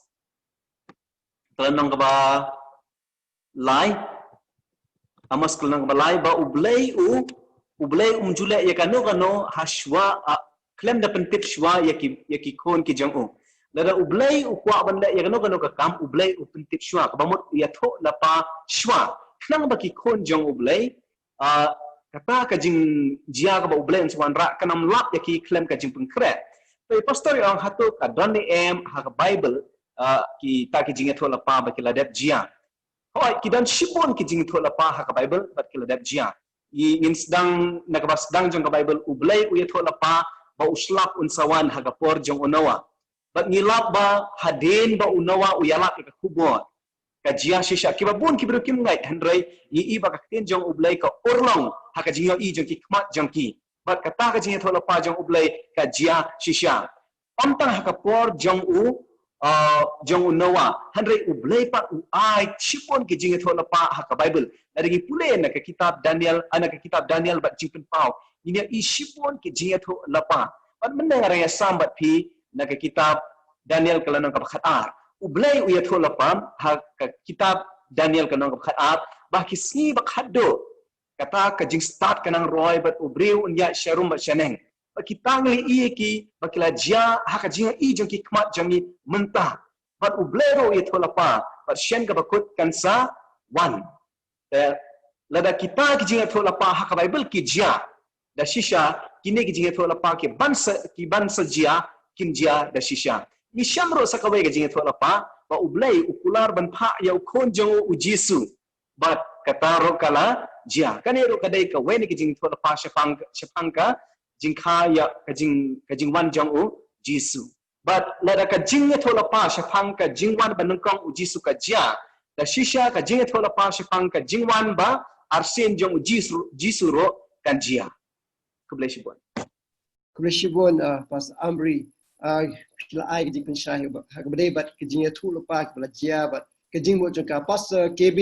ka lynnong kaba lai. Amos ka lynnong kaba lai ba U Blei u, U Blei um ju leh ïa kano kano hashwa, ah, khlem da pyntip shuwa ïa ki, ïa ki khun ki jong u. Lada U Blei u kwah ban leh ïa kano kano ka kam, U Blei u pyntip shuwa, kaba mut u ïathuhlypa shuwa. Khnang ba ki khun jong U Blei, ah, kata ka jingjia kaba U Blei un sa wanrah kan ym lap ïa ki khlem ka jingpynkhreh. Te i Pastor i ong hato ka don ne em ha ka Baibl, ah, kita ki jingïathuhlypa ba ki la dep jia. Hooid, ki don shibun ki jingïathuhlypa ha ka Baibl bad ki la dep jia. Ngi, ngin sdang, na kaba sdang jong ka Baibl, U Blei u ïathuhlypa ba u shlap un sa wan ha ka por jong u Noah. Bad ngi lap ba hadien ba u Noah u ïalap ïa ka khubor, ka jia shisha. Kiba bun ki briew kim ngeit, hynrei ngi i ba ka ktien jong U Blei ka urlong ha ka jingïohi jong ki khmat jong ki. Bad kata ka jingïathuhlypa jong U Blei ka jia shisha. Ym tang ha ka por jong u, ah, jong u Noah, hynrei U Blei pat u ai shibun ki jingïathuhlypa ha ka Baibl. Lada ngi pule na ka kitab Daniel, ah, na ka kitab Daniel bad Jingpynpaw, ngin ïa i shibun ki jingïathuhlypa. Bad mynne nga dang ïasam bad phi na ka kitab Daniel ka lynnong kaba khatar. U Blei u ïathuhlypa ha ka kitab Daniel ka lynnong kaba khatar ba ki sngi ba khatduh kata ka jingstad ka nang roi bad u briew un ïaid sharum bad shaneng. Ba kita ngi la i ki ba ki la jia ha ka jingïohi jong ki khmat jong ngi mynta. Bad U Blei ruh u ïathuhlypa, bad shen kaba kut kan sa wan. Te lada kita ki jingïathuhlypa ha ka Baibl ki jia da shisha, kine ki jingïathuhlypa ki ban sa, ki ban sa jia, kin jia da shisha. Ngi shem ruh sa kawei ka jingïathuhlypa ba U Blei u kular ban phah ïa u khun jong u, u Jisu. Bad kata ruh ka la jia. Kane ruh ka dei kawei na ki jingïathuhlypa shaphang, shaphang ka jingkha ïa ka jing, ka jingwan jong u Jisu. Bad lada ka jingïathuhlypa shaphang ka jingwan banyngkong u Jisu ka jia, da shisha ka jingïathuhlypa shaphang ka jingwan ba arsien jong u Jisu, Jisu ruh kan jia. Khublei shibun. Khublei shibun, uh, Pastor Amri. Uh, la ai ka jingpynshai ha kaba dei bad ka jingïathuhlypa kaba la jia bad ka jingmut jong ka, Pastor K B.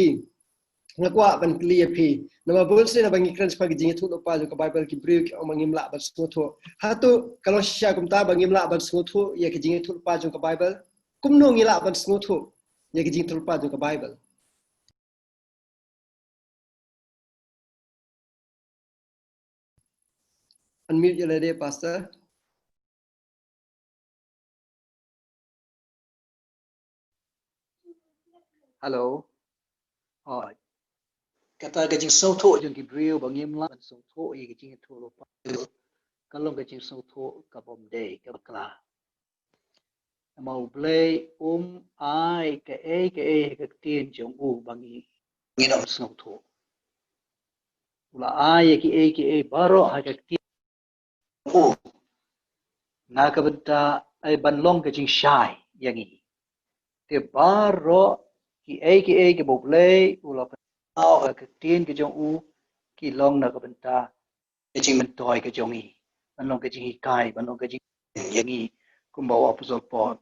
Nga kwah ban kylli ïa phi. Namar bun sien haba ngi kren shaphang ka jingïathuhlypa jong ka Baibl, ki briew ki ong ba ngim lah ban sngewthuh. Hato ka long shisha kumta ba ngim lah ban sngewthuh ïa ka jingïathuhlypa jong ka Baibl? Kumno ngi lah ban sngewthuh ïa ka jingïathuhlypa jong ka Baibl? Unmute ïa lade, Pastor. Hello. Oh. Kata ka jingsngewthuh jong ki briew ba ngim lah ban sngewthuh ïa ka jingïathuhlypa, ka long ka jingsngewthuh ka bym dei, ka bakla. Namar U Blei um ai kaei kaei ha ka ktien jong u ba ngi, ngi nym sngewthuh. U la ai ïa kiei kiei baroh ha ka ktien u na ka bynta ai ban long ka jingshai ïa ngi. Te baroh kiei kiei kiba U Blei u la pynpaw ha ka ktien ka jong u ki long na ka bynta ka jingmyntoi ka jong ngi, ban long ka jinghikai, ban long ka jing ïa ngi, kumba u Apostol Paul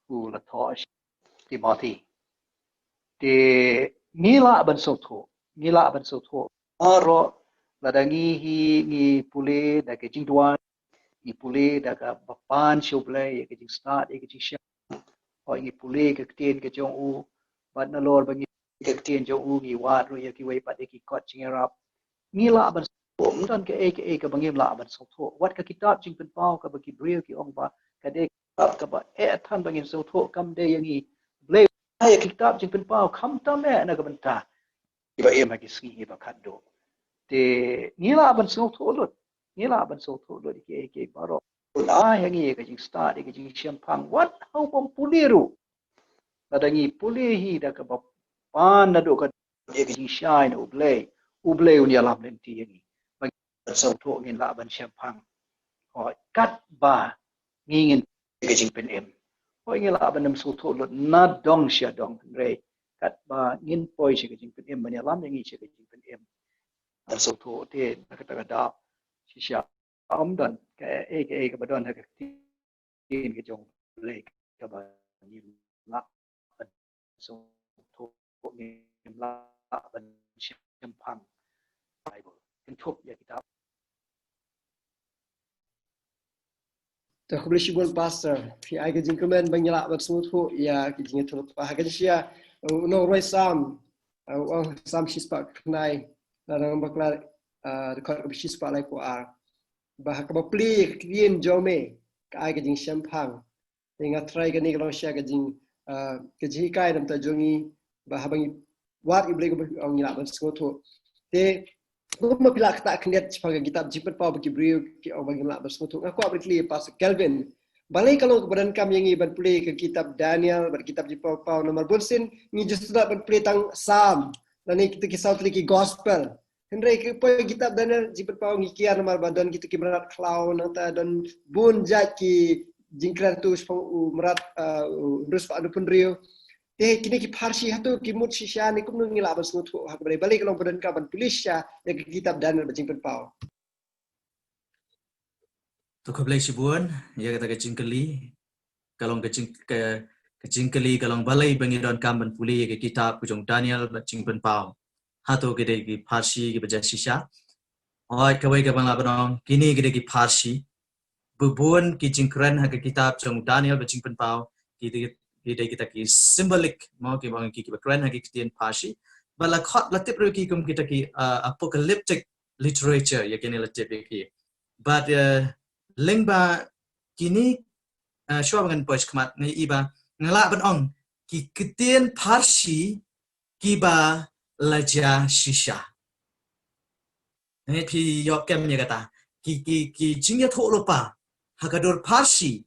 u la thoh sha Timothy. Te ngi lah ban sngewthuh, ngi lah ban sngewthuh baroh lada ngi hi ngi pule da ka jingduwai, ngi pule da kaba pan sha U Blei ïa ka jingstad, ïa ka jingshem. Hooid, ngi pule ka ktien ka jong u, bad nalor ba ngi ka ktien jong u ngi wad ruh ïa kiwei pat ïa ki kot jingïarap. Ngi lah ban sngewthuh, ym don kaei kaei kaba ngim lah ban sngewthuh. Wat ka kitab Jingpynpaw kaba ki briew ki ong ba ka dei ka kitab kaba eh than ba ngin sngewthuh, kam dei ïa ngi. Blei, ïa ka kitab Jingpynpaw khamtam eh na ka bynta kiba im ha ki sngi kiba khatduh. Te ngi lah ban sngewthuh lut, ngi lah ban sngewthuh lut ïa kiei kiei baroh. U la ai ha ngi ïa ka jingstad, ïa ka jingshemphang wat ha u bym pule ruh. Lada ngi pule hi da kaba pan naduh ka, ïa ka jingshai na U Blei, U Blei un ïalam lynti ïa ngi ba ngin sngewthuh, ngin lah ban shemphang. Hooid, katba ngi ngin ka jingpynim. Hooid, ngi lah ban nym sngewthuh lut na dong sha dong, hynrei katba ngin poi sha ka jingpynim, ban ïalam ïa ngi sha ka jingpynim, ban sngewthuh. Te na kata ka daw shisha ym don kaei kaei kaba don ha ka ktien ka jong U Blei kaba ngim lah ban sngewthuh, ngim lah ban shemphang. Baibl, kynthup ïa kitab. Te khublei shibun Pastor, phi ai ka jingkmen ba ngi lah ban sngewthuh ïa ka jingïathuhlypa. Ha ka jingshisha u nongrwai Salm, u ong, Salm shispah khyndai, lynnong bakla, dkhot kaba shispah laiphew ar, ba ha kaba plie ïa ka ktien jong me ka ai ka jingshemphang. Te nga tharai kane ka long shisha ka jing, ah, ka jinghikai na ka bynta jong ngi, ba haba ngi wad ïa U Blei kumba phi ong ngi lah ban sngewthuh. Te kumba phi la ktah khyndiat shaphang ka kitab Jingpynpaw ba ki briew ki ong ba ngim lah ban sngewthuh, nga kwah ban kylli ïa Pastor Kelvin, balei ka long kaba donkam ïa ngi ban pule ka kitab Daniel bad kitab Jingpynpaw, namar bun sien ngi just lah ban pule tang Salm lane kita ki saw tylli ki gospel. Hynrei ka poi kitab Daniel Jingpynpaw ngi kiar namar ba don kita ki mrad khlaw, nangta don bun jait ki jingkren tu shaphang u mrad, ah, u hynriew spah hynñiewphew hynriew. Te kine ki pharshi hato ki mut shisha ne kumno ngi lah ban sngewthuh ha kaba dei, balei ka long ba donkam ban pule shisha ïa ka kitab Daniel bad Jingpynpaw? To khublei shibun ïa kata ka jingkylli. Ka long ka jing, ka, ka jingkylli ka long balei ba ngi donkam ban pule ïa ka kitab ka jong Daniel bad Jingpynpaw. Hato ki dei ki pharshi kiba jia shisha? Hooid, kawei kaba nga lah ban ong, kine ki dei ki pharshi. Bun bun ki jingkren ha ka kitab jong Daniel bad Jingpynpaw ki dei, ki dei kita ki symbolic, mo, ki bang ki, kiba kren ha ki ktien pharshi. Bad la khot, la tip ruh ki kum kita ki, uh, apocalyptic literature, ïa kine la tip ïa ki. Bad, uh, lyngba kine, uh, shuwa ba ngan poi shakhmat, nga ïohi ba nga lah ban ong ki ktien pharshi kiba la jia shisha. Ngi, phi ïoh kem ïa kata. Ki, ki, ki jingïathuhlypa ha ka dur pharshi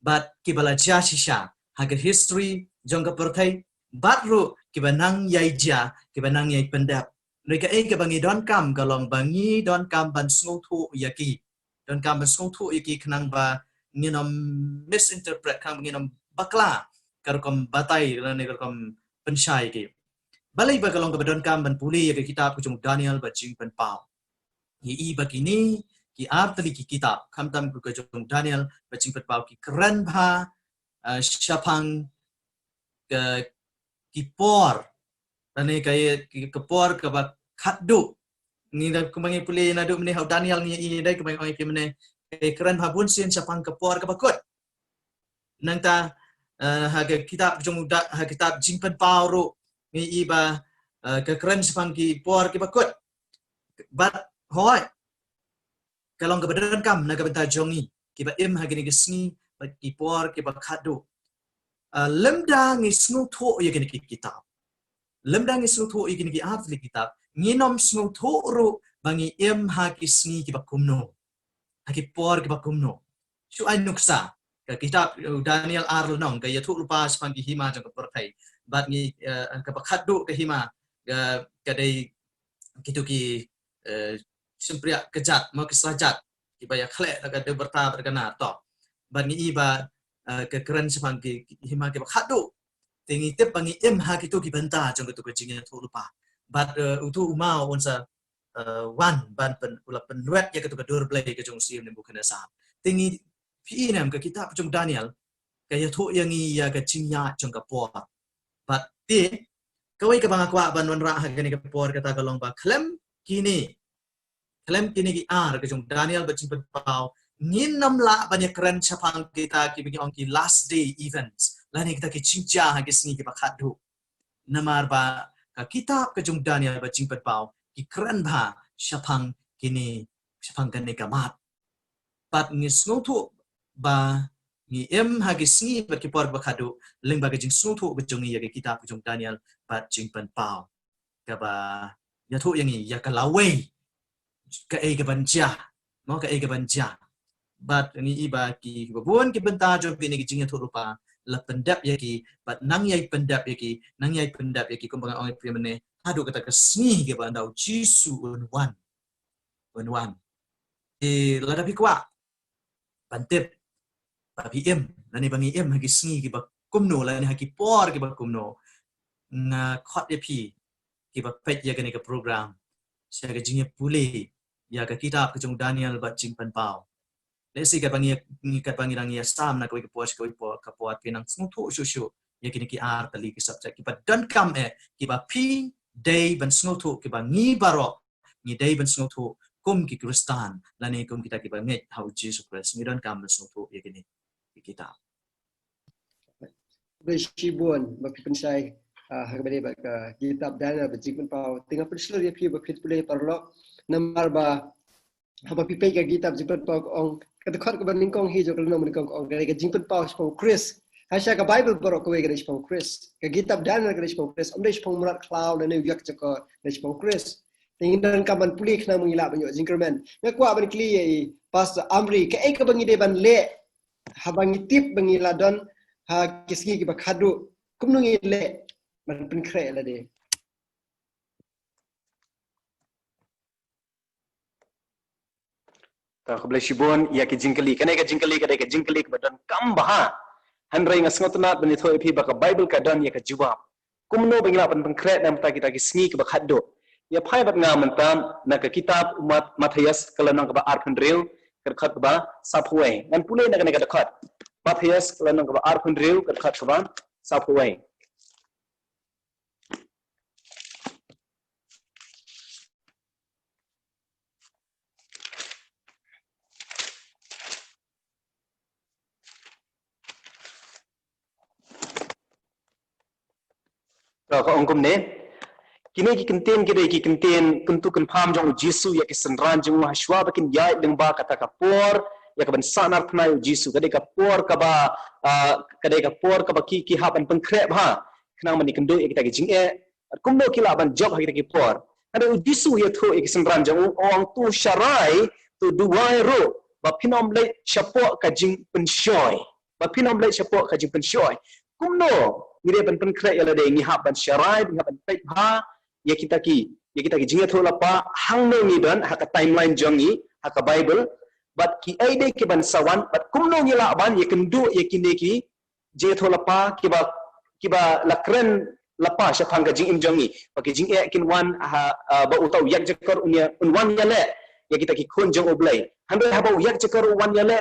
bad kiba la jia shisha ha ka history jong ka pyrthei, bad ruh kiba nang ïai jia, kiba nang ïai pyndep. Hynrei kaei kaba ngi donkam ka long ba ngi donkam ban sngewthuh ïa ki. Donkam ban sngewthuh ïa ki khnang ba ngin ym misinterpret, khnang ngin ym bakla ka rukom batai lane ka rukom pynshai ki. Balei ba ka long kaba donkam ban pule ïa ka kitab ka jong u Daniel bad Jingpynpaw? Ngi i ba kine ki ar tylli ki kitab, khamtam ka jong u Daniel bad Jingpynpaw, ki kren bha, eh, shaphang ka, ki por, lane ka, ka por kaba khatduh. Ngi da kumba ngi pule naduh mynne ha u Daniel, ngi i da kumba ngi ong ïa phi mynne, ka kren bha bun sien shaphang ka por kaba kut. Nangta, eh, ha ka kitab jong u Da-, ha kitab Jingpynpaw ruh ngi i ba, eh, ka kren shaphang ki por kiba kut. Bad hooid, ka long kaba donkam na ka bynta jong ngi kiba im ha kine ki sngi bad ki por kiba khatduh. Ah, lymda ngi sngewthuh ïa kine ki kitab, lymda ngi sngewthuh ïa kine ki ar tylli ki kitab, ngin ym sngewthuh ruh ba ngi im ha ki sngi kiba kumno, ha ki por kiba kumno. Shu ai nuksa, ka kitab, uh, Daniel ar lynnong ka ïathuh lypa shaphang ki hima jong ka pyrthei. Bad ngi, uh, kaba khatduh ka hima, uh, ka dei kito ki, uh, shympriah kjat, mo, ki slajat, kiba ïakhleh da ka dewbyrta bad ka nar, to. Bad ngi i ba, uh, ka kren shaphang ki, ki hima kiba khatduh. Te ngi tip ba ngi im ha kito ki bynta jong kito ka jingïathuh lypa. Bad, uh, uto u maw un sa, uh, wan ban pyn, u la pynwet ïa kito ka dur blei ka jong u Syiem Nebukhadnesar. Te ngi, phi i ne em, ka kitab jong u Daniel ka ïathuh ïa ngi ïa ka jingïaid jong ka por. Bad te kawei kaba nga kwah ban wanrah ha kane ka por kata ka long ba khlem kine, khlem kine ki ar ka jong u Daniel bad Jingpynpaw, ngin ym lah ban ïakren shaphang kita kiba ngi ong ki last day events, lane kita ki jingjia ha ki sngi kiba khatduh. Namar ba ka kitab ka jong u Daniel bad Jingpynpaw ki kren bha shaphang kine, shaphang kane ka mat. Bad ngi sngewthuh ba ngi im ha ki sngi bad ki por ba khatduh lyngba ka jingsngewthuh ka jong ngi ïa ka kitab ka jong u Daniel bad Jingpynpaw, kaba ïathuh ïa ngi ïa ka lawei, kaei kaban jia, mo, kaei kaban jia. Bad ngi i ba ki, kiba bun ki bynta jong kine ki jingïathuh lypa la pyndep ïa ki, bad nang ïai pyndep ïa ki, nang ïai pyndep ïa ki, kumba nga ong ïa phi mynne, haduh kata ka sngi kaba ynda u Jisu un wan, un wan. Te lada phi kwah ban tip ba phi im lane ba ngi im ha ki sngi kiba kumno lane ha ki por kiba kumno, nga khot ïa phi kiba peit ïa kane ka program sha ka jingïapule ïa ka kitab ka jong u Daniel bad Jingpynpaw. Lehse katba ngi, ngi, katba ngi dang ïasam na kawei ka por sha kawei por, ka por, phi nang sngewthuh shuh shuh ïa kine ki ar tylli ki subject kiba donkam eh, kiba phi dei ban sngewthuh, kiba ngi baroh ngi dei ban sngewthuh kum ki Khristan lane kum kita kiba ngeit ha u Jisu Khrist, ngi donkam ban sngewthuh ïa kine ki kitab. Khublei shibun ba phi pynshai, ah, ha kaba ïadei bad ka kitab Daniel bad Jingpynpaw. Te nga pynshlur ïa phi ba phi pule paralok, namar ba haba phi peit ka kitab Jingpynpaw ka ong, ka dkhot kaba nyngkong hi jong ka lynnong ba nyngkong ka ong, ka dei ka jingpynpaw shaphang u Khrist. Ha sha ka Baibl baroh kawei ka dei shaphang u Khrist. Ka kitab Daniel ka dei shaphang u Khrist. Ym dei shaphang u mrad khlaw lane u ïakjakor, ka dei shaphang u Khrist. Te ngi donkam ban pule khnang ba ngi lah ban ïoh jingkyrmen. Nga kwah ban kylli ïa i Pastor Amri, kaei kaba ngi dei ban leh haba ngi tip ba ngi la don ha ki sngi kiba khatduh, kumno ngi leh ban pynkhreh lade? Ka, khublei shibun ïa ki jingkylli. Kane ka jingkylli ka dei ka jingkylli kaba donkam bha. Hynrei nga sngewtynnat ban ïathuh ïa phi ba ka Baibl ka don ïa ka jubab kumno ba ngi lah ban pynkhreh na bynta kita ki sngi kiba khatduh. Ïa phai bad nga mynta na ka kitab Mat-, Mathaios ka lynnong kaba arphew hynriew, ka dkhot kaba saphew wei. Ngan pule na kane ka dkhot. Mathaios ka lynnong kaba arphew hynriew, ka dkhot kaba saphew wei. Ka ong kumne. Kine ki kyntien ki dei ki kyntien kyntu kynpham jong u Jisu ïa ki synran jong u ha shuwa ba kin ïaid lyngba kata ka por ïa kaban sahnarphna ïa u Jisu. Ka dei ka por kaba, ah, ka dei ka por kaba ki, ki hap ban pynkhreh bha khnang ban ïakynduh ïa kita ki jingeh. Kumno ki lah ban jop ha kita ki por? Hynrei u Jisu u ïathuh ïa ki synran jong u, u ong, to sharai, to duwai ruh ba phin ym leit shapoh ka jingpynshoi. Ba phin ym leit shapoh ka jingpynshoi. Kumno ngi dei ban pynkhreh ïa lade? Ngi hap ban sharai, ngi hap ban peit bha ïa kita ki, ïa kita ki jingïathuhlypa, hangno ngi don ha ka timeline jong ngi ha ka Baibl. bad ki ei de ki ban sa wan, bad kumno ngi lah ban ïa kynduh ïa kine ki jingïathuhlypa kiba, kiba la kren lypa shaphang ka jingim jong ngi. Ba ki jingeh kin wan ha, ah, ba uta u ïakjakor un ïa, un wan ïaleh ïa kita ki khun jong U Blei. Hynrei haba u ïakjakor u wan ïaleh,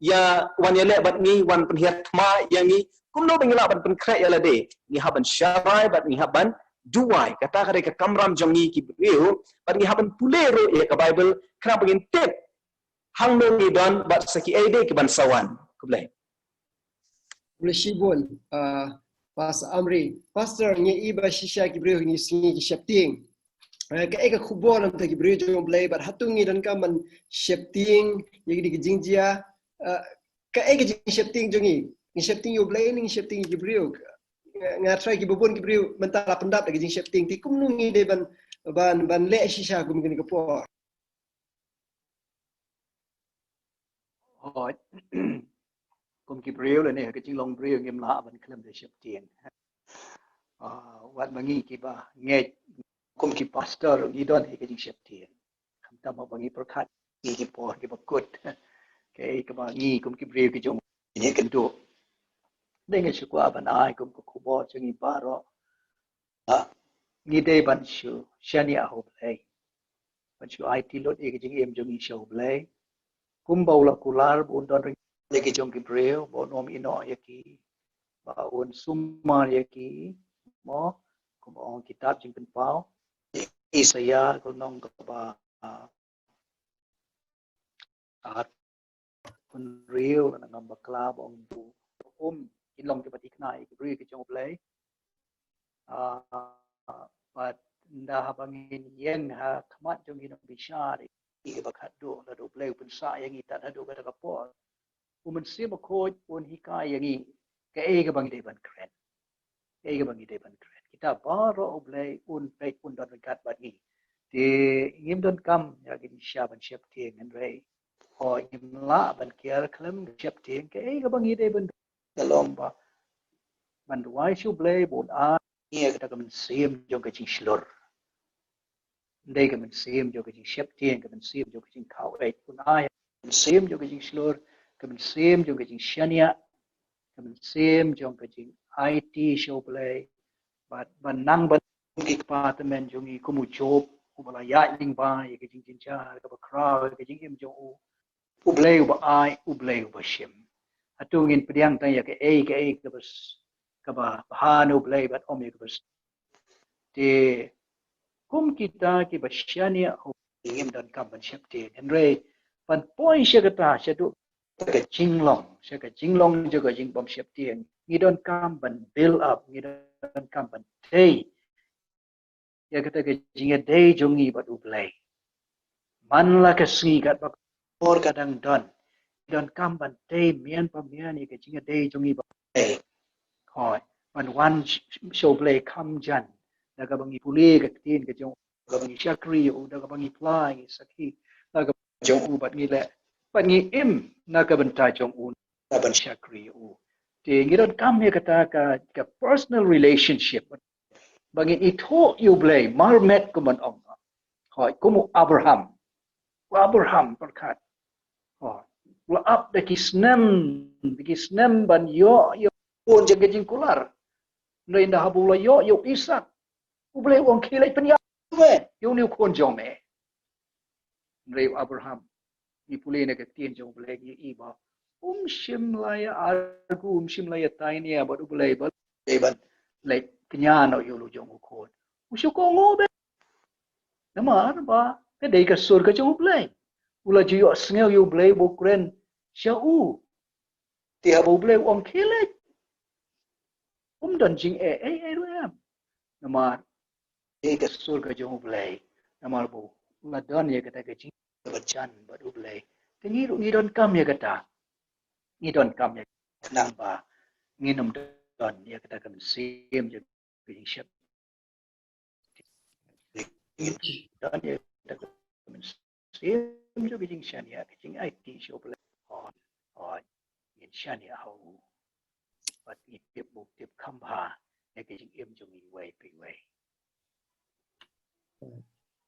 ïa, wan ïaleh bad ngi, wan pynhiar thma ïa ngi, kumno ba ngi lah ban pynkhreh ïa lade? Ngi hap ban sharai bad ngi hap ban duwai. Kata ka dei ka kamram jong ngi ki briew, bad ngi hap ban pule ruh ïa ka Baibl, khnang ba ngin tip hangno ngi don bad sa ki ei de ki ban sa wan. Khublei. Khublei shibun, uh, Pastor Amri. Pastor, ngi i ba shisha ki briew ngi sngi ki sheptieng. Uh, ka ei ka khubor namar ki briew jong U Blei bad hato ngi donkam ban sheptieng ïa ki jingjia, uh, ka ei ka jingsheptieng jong ngi? Ngi sheptieng ïa U Blei ne ngi sheptieng ïa ki briew? Nga, nga tharai kiba bun ki briew mynta la pyndap da ka jingsheptieng. Te kumno ngi dei ban, ban, ban leh shisha kum kane ka por? Hooid. Kum ki briew lane ha ka jinglong briew ngim lah ban khlem da sheptieng. Ah, wat ma ngi kiba ngeit kum ki pastor ngi don hi ka jingsheptieng. Khamtam ba ngi pyrkhat ngi ki por kiba kut. Kaei kaba ngi kum ki briew ki jong ngi kynduh. Dei nga shu kwah ban ai kum ka khubor jong ngi baroh. Ah, ngi dei ban shu shaniah ha U Blei. Ban shu aiti lut ïa ka jingim jong ngi sha U Blei. Kumba u la kular ba un don ryngkat ïa ki jong ki briew, ba un ym ïehnoh ïa ki, ba un sumar ïa ki, mo, kumba ong kitab Jingpynpaw. Isaïah ka lynnong kaba, ah, ar, un riew na ngam bakla ba ong du um kin long kiba thikna ïa ki briew ki jong U Blei. Ah, bad ynda haba ngin ïeng ha khmat jong ki nongbishar, ïa kiba khatduh, lada U Blei u pynsah ïa ngi tad haduh kata ka por, u Mynsiem Bakhuid un hikai ïa ngi kaei kaba ngi dei ban kren. Kaei kaba ngi dei ban kren. Kita baroh U Blei un peit un don ryngkat bad ngi. Te ngim donkam ïa ka jingshisha ban sheptieng hynrei, hooid, ngim lah ban kiar khlem sheptieng. Kaei kaba ngi dei ban, ka long ba ban duwai sha U Blei ba un ai ïa kata ka mynsiem jong ka jingshlur. Ym dei ka mynsiem jong ka jingsheptieng, ka mynsiem jong ka jingkhaw eit. Un ai ka mynsiem jong ka jingshlur, ka mynsiem jong ka jingshaniah, ka mynsiem jong ka jingaiti sha U Blei. Bad ban nang ban ki kpa tymmen jong ngi kum u Job, uba la ïaid lyngba ïa ka jingjynjar kaba khraw ïa ka jingim jong u. U Blei uba ai, U Blei uba shim. Hato ngin pdiang tang ïa kaei kaei kaba s-, kaba bha na U Blei bad ym ïa kaba s-, te kum kita kiba shaniah ha U Blei ngim donkam ban sheptieng. Hynrei ban poi sha kata, shaduh ka jinglong, sha ka jinglong jong ka jingbym sheptieng, ngi donkam ban build up, ngi donkam ban tei ïa kata ka jingïadei jong ngi bad U Blei. Man la ka sngi katba ka por ka dang don, ngi donkam ban tei mian pa mian ïa ka jingïadei jong ngi bad U Blei. Hooid, ban wan sh-, sha U Blei kham jan da kaba ngi pule ka ktien ka jong u, da kaba ngi shakri ïa u, da kaba ngi phla ïa ngi sakhi, da kaba jong u bad ngi leh, bad ngi im na ka bynta jong u, da ban shakri ïa u. Te ngi donkam ïa kata ka, ka personal relationship. Ba ngin ithuh ïa U Blei marmet kum ban ong. Hooid, kum u Abraham. U Abraham pyrkhat. Hooid, u la ap da ki snem, da ki snem ban ïoh, ïoh khun jong ka jingkular. Hynrei ynda haba u la ïoh ïa u Isaak, U Blei u ong khie leit pynïap ïa une u khun jong me. Hynrei u Abraham, ngi pule na ka ktien jong U Blei ngi i ba um shym la ïa argue, um shym la ïa tainia bad U Blei ba leit kñia noh ïa u jong u khun. U shu kohnguh beit. Namar ba ka dei ka sur ka jong U Blei. U la ju ïohsngew ïa U Blei ba u kren sha u. Te haba U Blei u ong khie leit, um don jingeh ei ei ruh em. Namar ka dei ka sur ka jong U Blei. Namar ba u la don ïa kata ka jingïajan bad U Blei. Te ngi ruh ngi donkam ïa kata. Ngi donkam ïa kata khnang ba ngin ym don ïa kata ka mynsiem jong ka jingshep. Ngin don ïa kata ka mynsiem jong ka jingshaniah, ka jingaiti sha U Blei. Hooid, hooid, ngin shaniah ha u. Bad ngin tip buk tip kham bha ïa ka jingim jong ngi iwei pa iwei.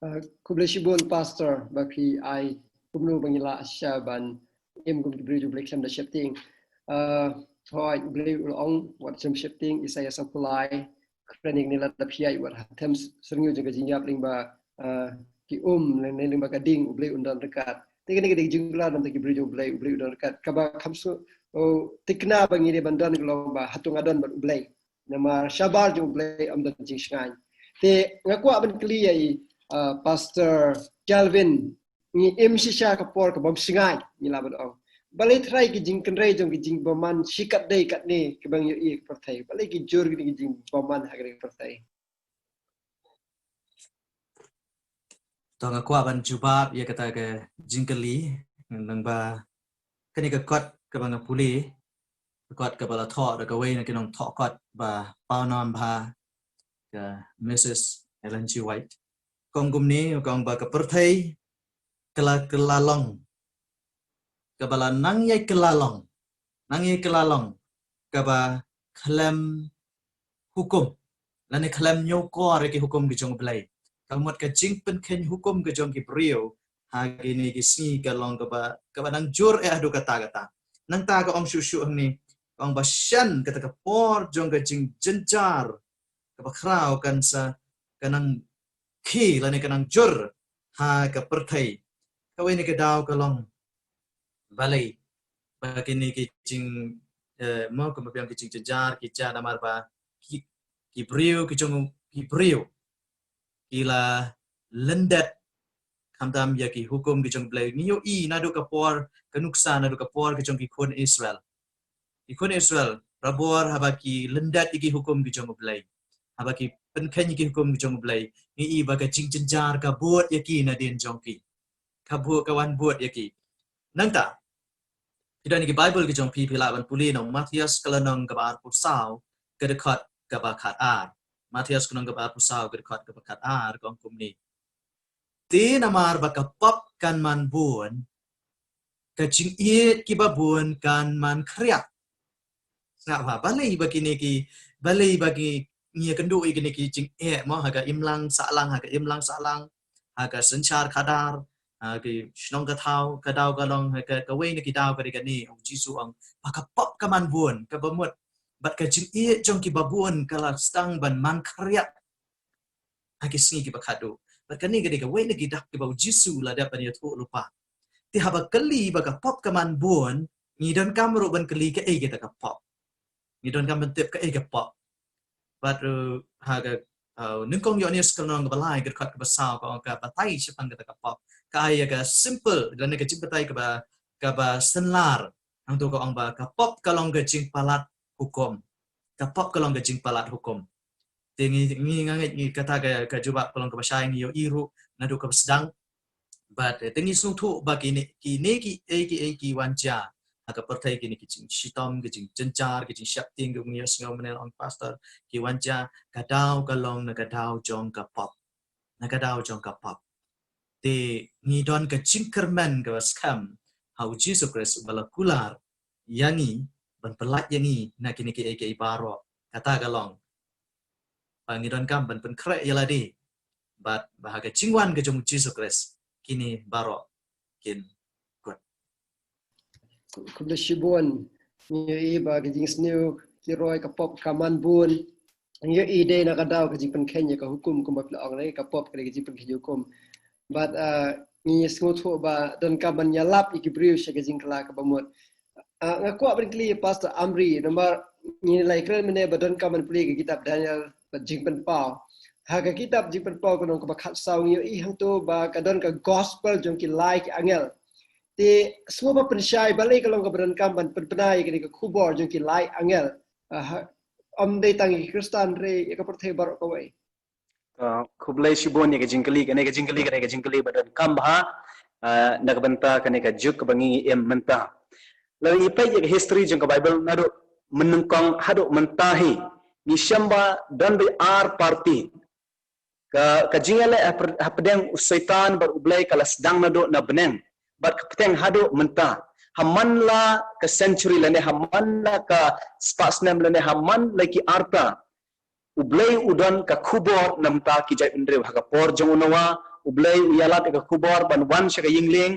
Uh, khublei shibun Pastor ba phi ai kumno ba ngi lah shisha ban im kum ki briew jong U Blei khlem da sheptieng. Ah, hooid, U Blei u la ong wat shem sheptieng, Isaïah sanphew lai, kren ïa kane lada phi ïaid wat ha them syrngiew jong ka jingïap lyngba, ah, ki um, ne lyngba ka ding, U Blei un don ryngkat. Te kane ka dei ka jingkular namar ki briew jong U Blei, U Blei u don ryngkat. Kaba kham shu, oh, thikna ba ngi dei ban don ka long ba hato nga don bad U Blei. Namar shabar jong U Blei ym don jingshngaiñ. Te nga kwah ban kylli ïa i, ah, Pastor Kelvin, ngi im shisha ka por ka bym shngaiñ, ngi lah ban ong. Balei trai ki jingkynrei jong ki jingbymman shi katdei katne kiba ngi ïohi ha ka pyrthei? Balei ki jur ki jingbymman ha ka pyrthei? To nga kwah ban jubab ïa kata ka jingkylli, nangba kane ka kot kaba nga pule, ka kot kaba la thoh da kawei na ki nongthoh kot ba pawnam bha, ka Missus Ellen G. White. Ka ong kumne, ka ong ba ka pyrthei ka la, ka la long, kaba la nang ïai ka la long, nang ïai ka la long kaba khlem hukum, lane khlem ñiewkor ïa ki hukum ki jong U Blei. Ka mut ka jingpynkheiñ hukum ki jong ki briew ha kine ki sngi ka long kaba, kaba nang jur eh haduh katta katta. Nangta ka ong shuh shuh hangne, ka ong ba shen kata ka por jong ka jingjynjar kaba khraw kan sa, ka nang khie lane ka nang jur ha ka pyrthei. Kawei na ki daw ka long balei ba kine ki jing, eh, mo kumba biang ki jingjynjar ki jia namar ba ki, ki briew ki jong, ki briew ki la lyndet khamtam ïa ki hukum ki jong U Blei. Ngi ïohi naduh ka por, ka nuksa naduh ka por ki jong ki khun Israel. Ki khun Israel, barabor haba ki lyndet ïa ki hukum ki jong U Blei, haba ki pynkheiñ ïa ki hukum ki jong U Blei, ngi i ba ka jingjynjar ka bud ïa ki nadien jong ki. Ka bud, ka wan bud ïa ki. Nangta phi don ïa ki Baibl ki jong phi, phi lah ban pule na u Mathaios ka lynnong kaba arphew saw, ka dkhot kaba khatar. Mathaios ka lynnong kaba arphew saw, ka dkhot kaba khatar, ka ong kumne: Te namar ba ka pop kan man bun, ka jingïeit kiba bun kan man khriat. Sngap bha, balei ba kine ki, balei ba ki, ngi ïakynduh ïa kine ki jingeh mo, ha ka imlang sahlang, ha ka imlang sahlang, ha ka synshar khadar, ha ki shnong ka thaw, ka daw ka long, ha ka, kawei na ki daw ka dei kane, ong Jisu ong ba ka pop ka man bun, kaba mut bad ka jingïeit jong kiba bun ka la sdang ban man khriat ha ki sngi kiba khadduh. Bad kane ka dei kawei na ki dak kiba u Jisu u la dep ban ïathuh lypa. Te haba kylli ba ka pop ka man bun, ngi donkam ruh ban kylli kaei kata ka pop. Ngi donkam ban tip kaei ka pop. Bad, uh, ha ka, uh, nyngkong Ïoannis ka lynnong kaba lai, ka dkhot kaba saw, ka ong ka batai shaphang kata ka pop. Ka ai ïa ka symbol lane ka jingbatai kaba, kaba synlar. Hangto ka ong ba ka pop ka long ka jingpalat hukum. Ka pop ka long ka jingpalat hukum. Te ngi, ngi, nga ngeit ngi kata ka, ka jubab ka long kaba shai, ngi ïohi ruh naduh kaba sdang. Bad, eh, te ngi sngewthuh ba kine, kine kiei kiei ki wan jia ha ka pyrthei, kine ki jingshitom, ki jingjynjar, ki jingsheptieng, ki ngi ïohsngew mynne ong pastor, ki wan jia, ka daw ka long na ka daw jong ka pop. Na ka daw jong ka pop. Te ngi don ka jingkyrmen kaba skhem ha u Jisu Khrist uba la kular ïa ngi, ban pyllait ïa ngi na kine kiei kiei baroh. Kata ka long ba ngi donkam ban pynkhreh ïa lade bad ba ha ka jingwan ka jong u Jisu Khrist kine baroh kin kut. Khublei shibun. Ngi ïohi ba ka jingsniew ki roi ka pop ka man bun. Ngi ïohi dei na ka daw ka jingpynkheiñ ïa ka hukum, kumba phi la ong, ka pop ka dei ka jingpynkheiñ hukum. Bad, ah, ngi sngewthuh ba donkam ban ïalap ïa ki briew sha ka jingkylla kaba mut. Ah, nga kwah ban kylli ïa Pastor Amri, namar ngi la ïakren mynne ba donkam ban pule ka kitab Daniel bad Jingpynpaw. Ha ka kitab Jingpynpaw ka lynnong kaba khatsaw ngi ïohi hangto ba ka don ka gospel jong ki lai ki angel. Te sngewbha pynshai balei ka long kaba donkam ban pynbna ïa kane ka khubor jong ki lai angel. Ah, ha, ym dei tang ïa ki Khristan, hynrei ïa ka pyrthei baroh kawei. Ah, khublei shibun ïa ka jingkylli, kane ka jingkylli, kane ka jingkylli ba donkam bha, ah, na ka bynta kane ka juk kaba ngi im mynta. Lada ngi peit ïa ka history jong ka Bible naduh mynnyngkong haduh mynta hi, ngi shem ba don ba ar party. Ka, ka jingïaleh hap-, hapdeng u Soitan bad u Blei ka la sdang naduh na bneng bad ka pyrthei haduh mynta. Ha man la ka century lane ha man la ka spah snem lane ha man la ki arta, u Blei u don ka khubor na bynta ki jaitbynriew. Ha ka por jong u Noah, u Blei u ïalap ïa ka khubor ban wan sha ka ïing lieng,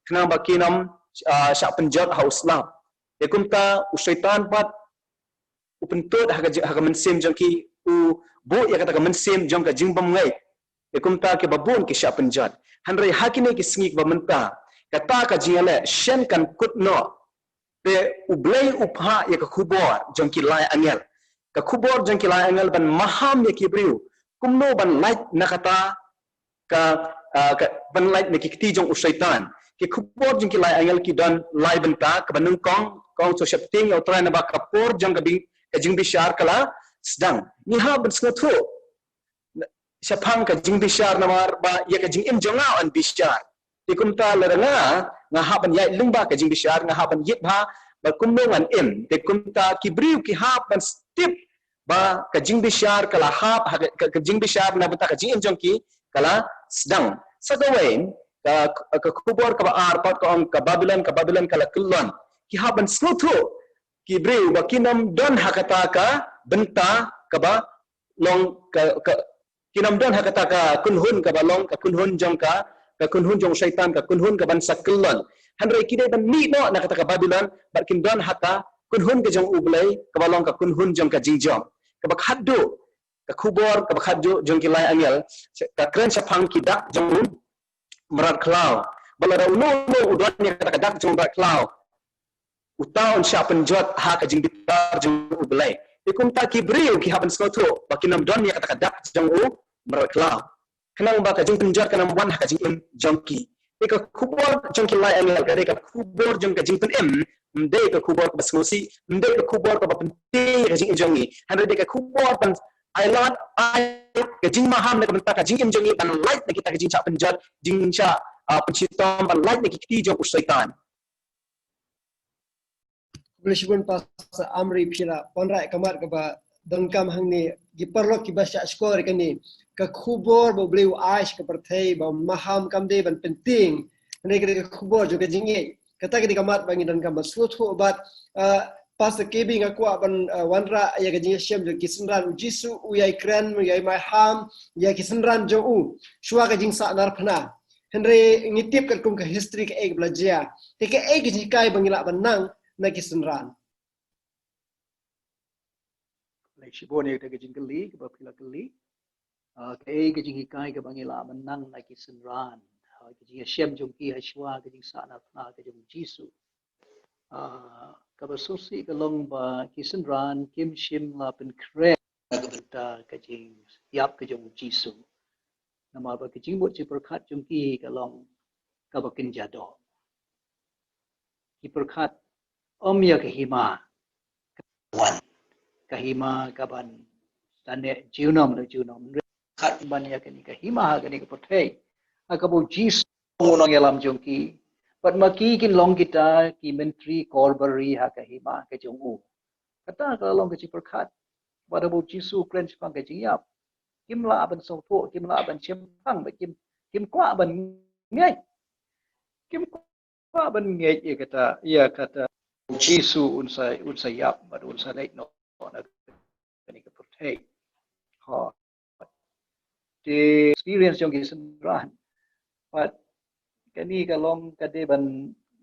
khnang ba kin ym, ah, shah pynjot ha u slap. Te kumta u Soitan pat u pyntud ha ka, ha ka mynsiem jong ki, u buh ïa kata ka mynsiem jong ka jingbymngeit. Te kumta kiba bun ki shah pynjot. Hynrei ha kine ki sngi kiba mynta, kata ka jingïaleh shen kan kut noh. Te U Blei u phah ïa ka khubor jong ki lai angel. Ka khubor jong ki lai angel ban maham ïa ki briew kumno ban lait na kata ka, ah, ka, ban lait na ki kti jong u Soitan. Ki khubor jong ki lai angel ki don lai bynta, kaba nyngkong, ka ong to sheptieng ïa U Trai naba ka por jong ka bing, ka jingbishar ka la sdang. Ngi hap ban sngewthuh shaphang ka jingbishar namar ba ïa ka jingim jong nga yn bishar. Te kumta lada nga, nga hap ban ïaid lyngba ka jingbishar, nga hap ban ïit bha ba kumno ngan im. Te kumta ki briew ki hap ban tip ba ka jingbishar ka la hap, ha ka, ka, ka jingbishar na bynta ka jingim jong ki ka la sdang. Sa kawei, ka, ka khubor kaba ar pat ka ong ka Babilon, ka Babilon ka la kyllon. Ki hap ban sngewthuh ki briew ba kin ym don ha kata ka bynta kaba long ka, ka, kin ym don ha kata ka kynhun kaba long ka kynhun jong ka, ka kynhun jong u Soitan, ka kynhun kaban sa kyllon. Hynrei ki dei ban mih noh na kata ka Babilon bad kin don ha ka kynhun ka jong U Blei kaba long ka kynhun jong ka jingjop. Kaba khatduh, ka khubor kaba khatduh jong ki lai angel ka kren shaphang ki dak jong u mrad khlaw. Ba lada uno uno u don ïa kata ka dak jong u mrad khlaw, uta un shah pynjot ha ka jingbitar jong U Blei. Te kumta ki briew ki hap ban sngewthuh ba kin ym don ïa kata ka dak jong u mrad khlaw, khnang ba ka jingpynjot kan ym wan ha ka jingim jong ki. Te ka khubor jong ki lai angel ka dei ka khubor jong ka jingpynim, ym dei ka khubor kaba sngewsih, ym dei ka khubor kaba pynthei ïa ka jingim jong ngi. Hynrei dei ka khubor ban ai lad, ai ka jingmaham na ka bynta ka jingim jong ngi, ban lait na kita ka jingshah pynjot, jingshah, ah, pynshitom, ban lait na ki kti jong u Soitan. Khublei shibun Pastor Amri, phi la wanrah ka mat kaba donkam hangne. Ki paralok kiba shah shkor ïa kane, ka khubor ba U Blei u ai sha ka pyrthei ba maham kam dei ban pyntieng. Hynrei ka dei ka khubor jong ka jingïeit. Kata ka dei ka mat ba ngi donkam ban sngewthuh bad, ah, Pastor K B, nga kwah ban, ah, wanrah ïa ka jingïashem jong ki synran. U Jisu u ïai kren, u ïai maham ïa ki synran jong u shuwa ka jingsah narphna. Hynrei ngi tip katkum ka history kaei kaba la jia. Te kaei ka jinghikai ba ngi lah ban nang na ki synran? Khublei shibun ïa kata ka jingkylli kaba phi la kylli. Ah, kaei ka jinghikai kaba ngi lah ban nang na ki synran? Ah, ka jingïashem jong ki ha shuwa ka jingsah narphna ka jong u Jisu. Ah, kaba sngewsih ka long ba ki synran kim shym la pynkhreh na ka bynta ka jingïap ka jong u Jisu. Namar ba ka jingmut jingpyrkhat jong ki ka long kaba kynja doh. Ki pyrkhat ym ïa ka hima, ka wan, ka hima kaban da neh junom na junom. Pyrkhat ban ïa kane ka hima ha kane ka pyrthei ha kaba u Jisu u nongïalam jong ki. Bad ma ki kin long kita ki myntri korbari ha ka hima ka jong u. Kata ka long ka jingpyrkhat. Bad haba u Jisu u kren shaphang ka jingïap, kim lah ban sngewthuh, kim lah ban shemphang, bad kim, kim kwah ban ngeit. Kim kwah ban ngeit ïa kata, ïa kata u Jisu un sa, un sa ïap bad un sa leit noh na kane ka pyrthei. Ho. Te experience jong ki synran. Bad kane ka long ka dei ban,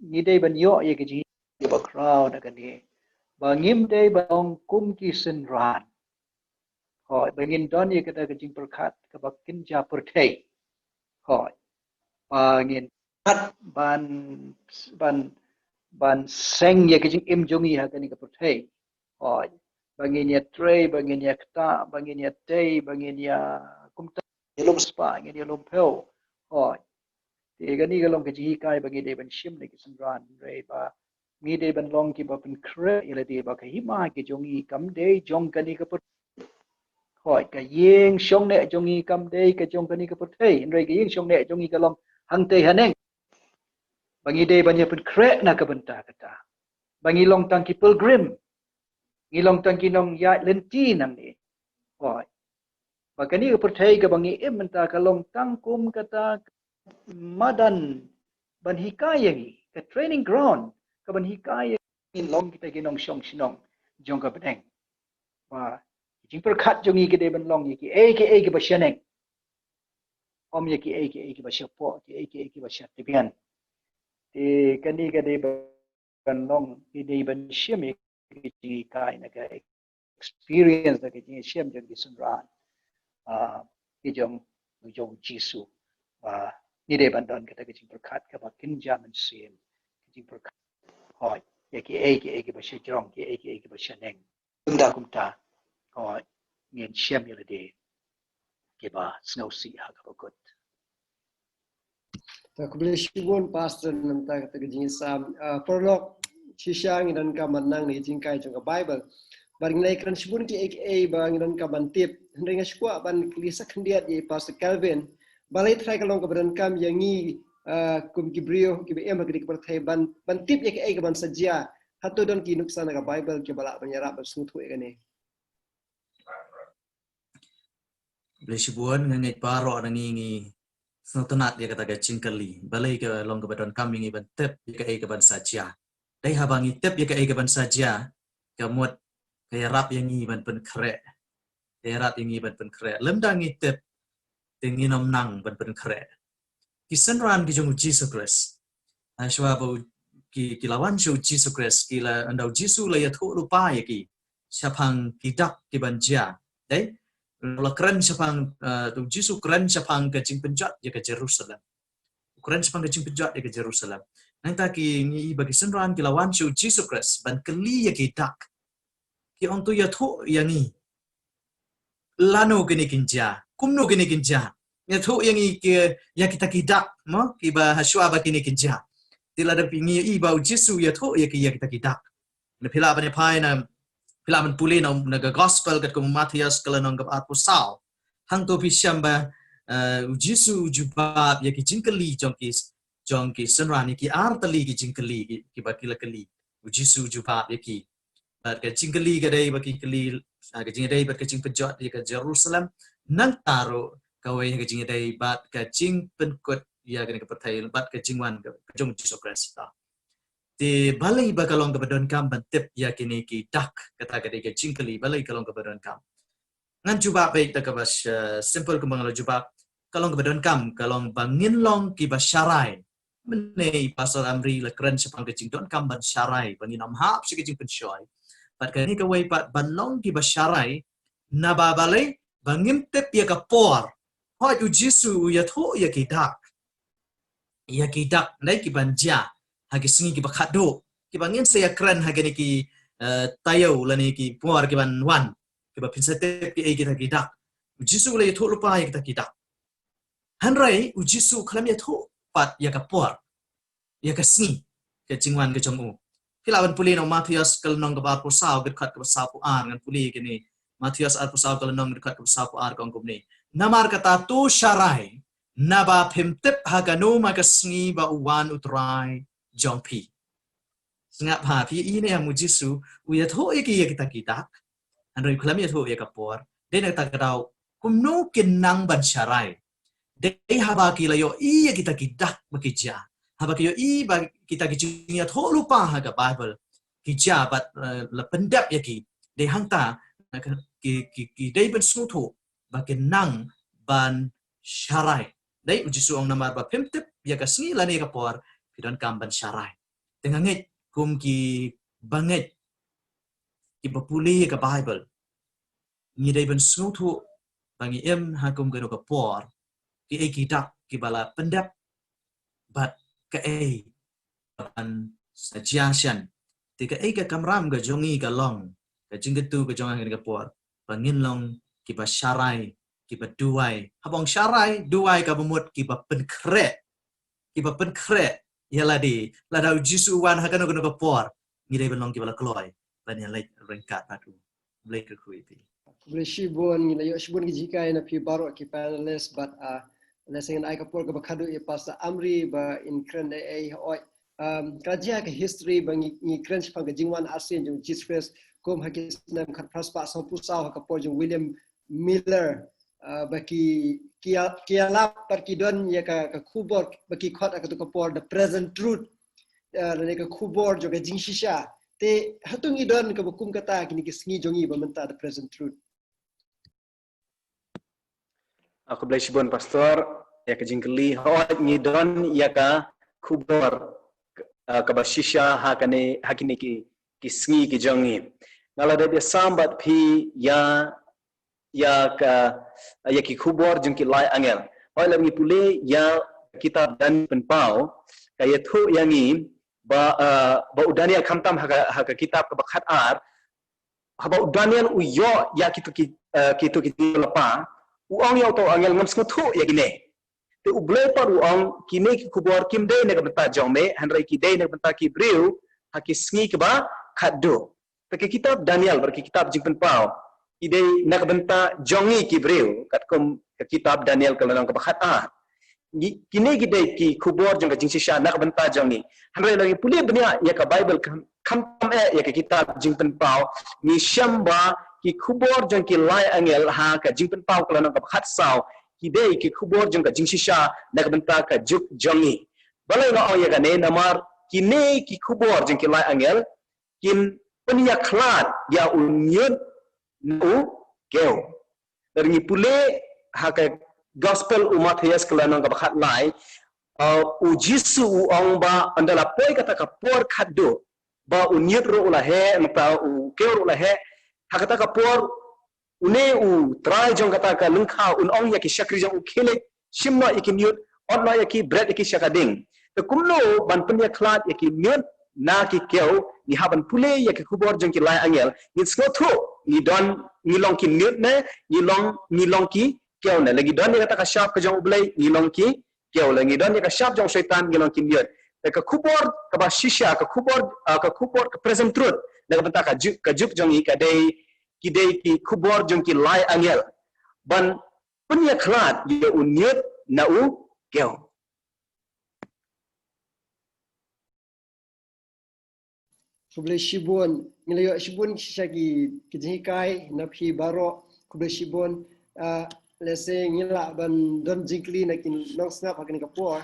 ngi dei ban ïoh ïa ka jingbakhraw na kane. Ba ngim dei ban long kum ki synran. Hooid, ba ngin don ïa kata ka jingpyrkhat kaba kynja pyrthei. Hooid. Ba ngin pyrkhat ban, ban, ban seng ïa ka jingim jong ngi ha kane ka pyrthei. Hooid. Ba ngin ïatrei, ba ngin ïaktah, ba ngin ïatei, ba ngin ïa kumta, ïalum spah, ngin ïalum phew. Hooid. Te kane ka long ka jinghikai ba ngi dei ban shim na ki synran, hynrei ba ngi dei ban long kiba pynkhreh ïa lade ba ka hima ka jong ngi kam dei jong kane ka pyrthei. Hooid, ka ïing shongneh jong ngi kam dei ka jong kane ka pyrthei, hynrei ka ïing shongneh jong ngi ka long hangtei haneng. Ba ngi dei ban ïa pynkhreh na ka bynta kata. Ba ngi long tang ki pilgrim. Ngi long tang ki nongïaid lynti nangne. Hooid. Ba kane ka pyrthei kaba ngi im mynta ka long tang kum kata madan ban hikai ïa ngi, ka training ground kaban hikai ïa ngi long kita ki nongshong shnong jong ka bneng. Ba ki jingpyrkhat jong ngi ki dei ban long ïa kiei kiei kiba shaneng. Ym ïa kiei kiei kiba shapoh, kiei kiei kiba shatbian. Te kane ka dei ban long, ki dei ban shim ïa ki jinghikai na ka experience, na ka jingshem jong ki synran, ah, ki jong, jong Jisu. Ah, ngi dei ban don kata ka jingpyrkhat kaba kynja mynsiem, ka jingpyrkhat, hooid, ïa kiei kiei kiba shajrong, kiei kiei kiba shaneng. Kumta kumta, hooid, ngin shem ïa lade kiba sngewsih ha kaba kut. Te khublei shibun Pastor namar kata ka jingïasam. Ah, paralok, shisha ngi donkam ban nang na ka jinghikai jong ka Bible. Bad ngi la ïakren shibun kiei kiei ba ngi donkam ban tip. Hynrei nga sngewkwah ban kylli sa khyndiat ïa i Pastor Kelvin. Balei trai ka long kaba donkam ïa ngi, ah, kum ki briew kiba im ha kane ka pyrthei ban, ban tip ïa kiei kaban sa jia. Hato don ki nuksa na ka Bible kiba lah ban ïarap ban sngewthuh ïa kane. Khublei shibun, nga ngeit baroh na ngi ngi sngewtynnat ïa kata ka jingkylli. Balei ka long kaba donkam ïa ngi ban tip ïa kaei kaban sa jia. Dei haba ngi tip ïa kaei kaban sa jia, ka mut ka ïarap ïa ngi ban pynkhreh. Ka ïarap ïa ngi ban pynkhreh. Lymda ngi tip, te ngin ym nang ban pynkhreh. Ki synran ki jong u Jisu Khrist, ha, shuwa ba u, ki, ki la wan sha u Jisu Khrist, ki la, ynda u Jisu la ïathuh lypa ïa ki shaphang ki dak kiban jia. Dei, la kren shaphang, eh, u Jisu kren shaphang ka jingpynjot ïa ka Jerusalem. U kren shaphang ka jingpynjot ïa ka Jerusalem. Nangta ki, ngi i ba ki synran ki la wan sha u Jisu Khrist ban kylli ïa ki dak. Ki ong, to ïathuh ïa ngi, lano kine kin jia, kumno kine kin jia. Ïathuh ïa ngi ki, ïa kita ki dak, mo, kiba ha shuwa ba kine kin jia. Te lada phi, ngi i ba u Jisu ïathuh ïa ki, ïa kita ki dak. Na phi lah ban ïa phai na, phi lah ban pule na, na ka gospel katkum u Mathaios ka lynnong kaba arphew saw. Hangto phi shem ba, eh, u Jisu u jubab ïa ki jingkylli jong ki, jong ki synran, ïa ki ar tylli ki jingkylli ki, kiba ki la kylli. U Jisu u jubab ïa ki. Bad ka jingkylli ka dei ba ki kylli, ah, ka jingdei bad ka jingpynjot ïa ka Jerusalem. Nangta ruh kawei ka jingdei bad ka jingpynkut ïa kane ka pyrthei bad ka jingwan ka, ka jong Jisu Khrist. Te balei ba ka long kaba donkam ban tip ïa kine ki dak, kata ka dei ka jingkylli, balei ka long kaba donkam. Ngan jubab beit da kaba sh-, simple kumba nga la jubab. Ka long kaba donkam, ka long ba ngin long kiba sharai. Mynne i Pastor Amri la kren shaphang ka jingdonkam ban sharai, ba ngin ym hap sha ka jingpynshoi. Bad kane kawei pat ban long kiba sharai, naba balei, ba ngin tip ïa ka por. Hooid u Jisu u ïathuh ïa ki dak. Ïa ki dak, dei kiban jia ha ki sngi kiba khatduh. Kiba ngin sa ïakren ha kine ki, eh, taïew lane ki por kiban wan. Kiba phin sa tip kiei kita ki dak. U Jisu u la ïathuh lypa ïa kita ki dak. Hynrei u Jisu u khlem ïathuh pat ïa ka por, ïa ka sngi ka jingwan ka jong u. Phi lah ban pule na u Mathaios ka lynnong kaba arphew saw, ka dkhot kaba sawphew ar, ngan pule kane. Mathaios arphew saw ka lynnong, ka dkhot kaba sawphew ar, ka ong kumne. Namar kata to sharai, naba phim tip ha kano ma ka sngi ba u wan u Trai jong phi. Sngap ha phi, i ne em u Jisu u ïathuh ïa ki ïa kita ki dak. Hynrei u khlem ïathuh ïa ka por. Dei na kata ka daw kumno kin nang ban sharai. Dei haba ki la ïohi ïa kita ki dak ba ki jia. Haba ki ïohi ba kita ki jingïathuh lypa ha ka Bible ki jia bad, eh, la pyndep ïa ki. Dei hangta, eh, ki, ki, ki dei ban sngewthuh ba kin nang ban sharai. Dei u Jisu ong namar ba phim tip ïa ka sngi lane ka por phi donkam ban sharai. Te nga ngeit kum ki bangeit kiba pule ïa ka Bible, ngi dei ban sngewthuh ba ngi im ha kum kano ka por, kiei ki dak kiba la pyndep bad kaei ban sa jia shen. Te kaei ka kamram ka jong ngi ka long, ka jingkyntu ka jong ngi ha kane ka por, ba ngin long kiba sharai, kiba duwai. Haba ong sharai, duwai kaba mut kiba pynkhreh. Kiba pynkhreh ïa lade, lada u Jisu u wan ha kano kano ka por, ngi dei ban long kiba la kloi ban ïaleit ryngkat bad u. Khublei ka khublei phi. Khublei shibun, ngi la ïoh shibun ki jinghikai na phi baroh ki panelist bad, ah, lehse ngan ai ka por kaba khadduh ïa Pastor Amri ba in kren ei ei hooid. Um, ka jia ka history ba ngi, ngi kren shaphang ka jingwan arsien jong Jisu Khrist kum ha ki snem khatphra spah sawphew saw ha ka por jong William Miller, ah, ba ki, ki ïa, ki ïalap bad ki don ïa ka, ka khubor ba ki khot ha kato ka por The Present Truth. Ah, lane ka khubor jong ka jingshisha. Te hato ngi don kaba kum kata kine ki sngi jong ngi ba mynta The Present Truth? Ah, khublei shibun Pastor ïa ka jingkylli. Hooid ngi don ïa ka khubor ah, kaba shisha ha kane, ha kine ki, ki sngi ki jong ngi. Nga la dep ïasam bad phi ïa, ïa ka, ïa ki khubor jong ki lai angel. Hooid, lada ngi pule ïa kitab Daniel Pynpaw, ka ïathuh ïa ngi ba, ah, ba u Daniel khamtam ha ka, ha ka kitab kaba khat ar, haba u Daniel u ïoh ïa kito ki, eh, kito ki jingïalap, u ong ïa uto u angel, ngam sngewthuh ïa kine. Te U Blei pat u ong, kine ki khubor kim dei na ka bynta jong me, hynrei ki dei na ka bynta ki briew ha ki sngi kiba khatduh. Te ka kitab Daniel bad ka kitab Jingpynpaw ki dei na ka bynta jong ngi ki briew, katkum ka kitab Daniel ka lynnong kaba khat ar. Ngi, kine ki dei ki khubor jong ka jingshisha na ka bynta jong ngi. Hynrei lada ngi pule bniah ïa ka Baibl, kham, khamtam eh ïa ka kitab Jingpynpaw, ngi shem ba ki khubor jong ki lai angel ha ka Jingpynpaw ka lynnong kaba khat saw, ki dei ki khubor jong ka jingshisha na ka bynta ka juk jong ngi. Balei nga ong ïa kane? Namar kine ki khubor jong ki lai angel kin pynïakhlad ïa u ñiut na u kew. Lada ngi pule ha ka Gospel u Mathaios ka lynnong kaba khat lai, uh, u Jisu u ong ba ynda la poi kata ka por khatduh, ba u ñiut ruh u la heh, nangta u kew ruh u la heh, ha kata ka por une u trai jong kata ka lyngkha un ong ïa ki shakri jong u, khie leit shim noh ïa ki ñiut, ot noh ïa ki, bret ïa ki sha ka ding. Te kumno ban pynïakhlad ïa ki ñiut na ki kew? Ngi hap ban pule ïa ki khubor jong ki lai angel, ngin sngewthuh ngi don, ngi long ki ñiut ne ngi long, ngi long ki kew ne. Lada ngi don ïa kata ka shap ka jong U Blei, ngi long ki kew. Lada ngi don ïa ka shap jong u Soitan, ngi long ki ñiut. Te ka khubor kaba shisha, ka khubor, ah, ka khubor, ka present truth na ka bynta ka juk, ka juk jong ngi ka dei, ki dei ki khubor jong ki lai angel ban pynïakhlad ïa u ñiut na u kew. Khublei shibun, ngi la ïoh shibun shisha ki, ki jinghikai na phi baroh. Khublei shibun, ah, lehse ngi lah ban don jingkylli na ki nongsngap ha kane ka por.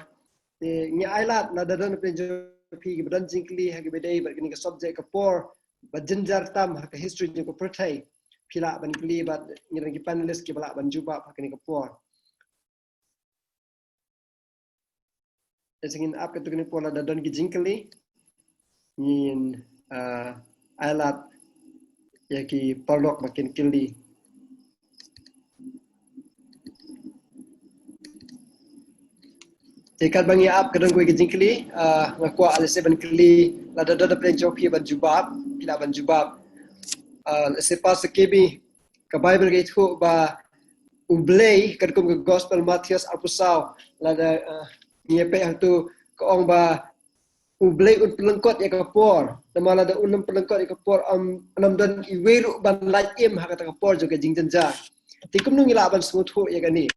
Te ngi ailad lada don phi jong phi kiba don jingkylli ha kaba ïadei bad kane ka subject, ka por ba jynjar tam ha ka history jong ka pyrthei. Phi lah ban kylli bad ngi don ki panelist kiba lah ban jubab ha kane ka por. Te sa ngin ap katto katne por lada don ki jingkylli, ngin, ah, ailad ïa ki paralok ba kin kylli. Te katba ngi ap, ka don kawei ka jingkylli, ah, nga kwah lehse ban kylli, lada don na pdeng jong phi ban jubab, phi lah ban jubab. Ah, lehse Pastor K B, ka Baibl ka ïathuh ba U Blei, katkum ka Gospel Mathaios arphew saw, lada, ah, ngi ïa peit hangto, ka ong ba U Blei un pynlyngkot ïa ka por. Namar lada un ym pynlyngkot ïa ka por, ym, ym don iwei ruh ban lait im ha kata ka por jong ka jingjynjar. Te kumno ngi lah ban sngewthuh ïa kane,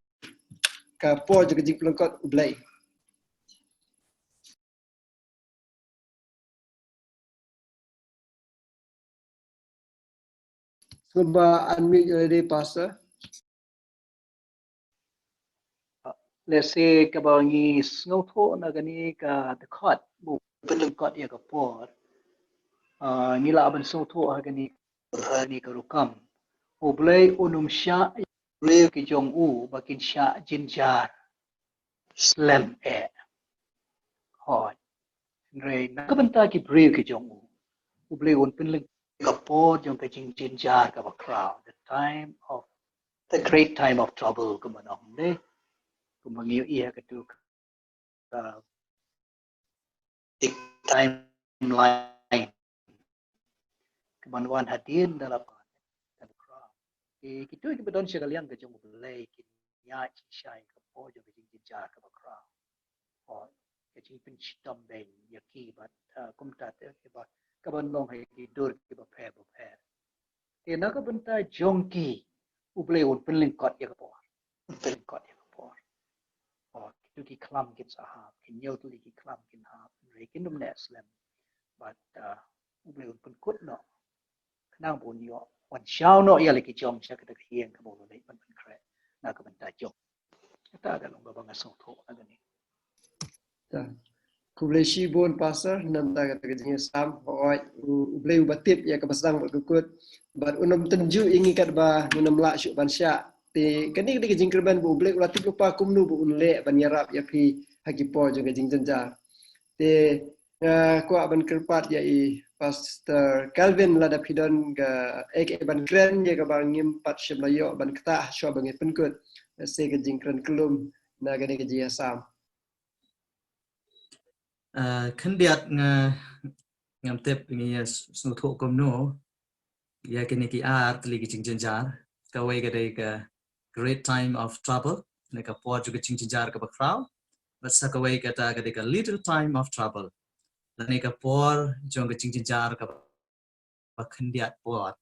ka por jong ka jingpynlyngkot U Blei? Sngewbha unmute ïa lade, Pastor. Lehse kaba ngi sngewthuh na kane ka dkhot ba u pynlyngkot ïa ka por, ah, ngi lah ban sngewthuh ha kane, ha kane ka rukom. U Blei un ym shah ïa ki briew ki jong u ba kin shah jynjar slem eh. Hooid. Hynrei na ka bynta ki briew ki jong u, U Blei un pynlyngkot ka por jong ka jingjynjar kaba khraw, the time of, the great time of trouble, kumba ngi ong, ne? Kumba ngi ïohi ha katto ka, uh, timeline. Ka ban wan hadien da la pan ka khraw. Ki, kito kiba don sha ka liang ka jong U Blei kin ïaid shisha ïa ka por jong ka jingjynjar kaba khraw. Hooid, ka jingpynshitom beiñ ïa ki bad, ah, kumta te kiba, ka ban long ha ki dur kiba pher bapher. Te na ka bynta jong ki, U Blei un pynlyngkot ïa ka por. Un pynlyngkot ïa ka por. Oh, kito ki khlam kin sa hap, ki hynñiew tylli ki khlam kin hap, hynrei kin ym neh slem. Bad, ah, U Blei un pynkut noh, khnang ba un ïoh wan shaw noh ïa la ki jong sha kata ka ïing kaba u la leit ban pynkhreh na ka bynta jong. Kata ka long kaba nga sngewthuh na kane. Ta. Khublei shibun Pastor, nangta kata ka jingïasam, hooid, U, U Blei uba tip ïa kaba sdang bad ka kut. Bad un ym tynjuh ïa ngi katba ngin ym lah shuh ban shah. Te kane ka dei ka jingkyrmen ba U Blei u la tip lypa kumno ba un leh ban ïarap ïa phi ha ki por jong ka jingjynjar. Te Nga kwah ban kyrpad ïa i Pastor Calvin, lada phi don ka, eh, ka ban kren ïa kaba ngim pat shym la ïoh ban ktah shuwa ba ngi pynkut. Sa ka jingkren kyllum na kane ka jingïasam. Uh, khyndiat nga ngam tip ngi ïa sngewthuh kumno ïa kine ki ar tylli ki jingjynjar. Kawei ka dei ka great time of trouble, ne ka por jong ka jingjynjar kaba khraw. Bad sa kawei kata ka dei ka little time of trouble, lane ka por jong ka jingjynjar kaba khyndiat por.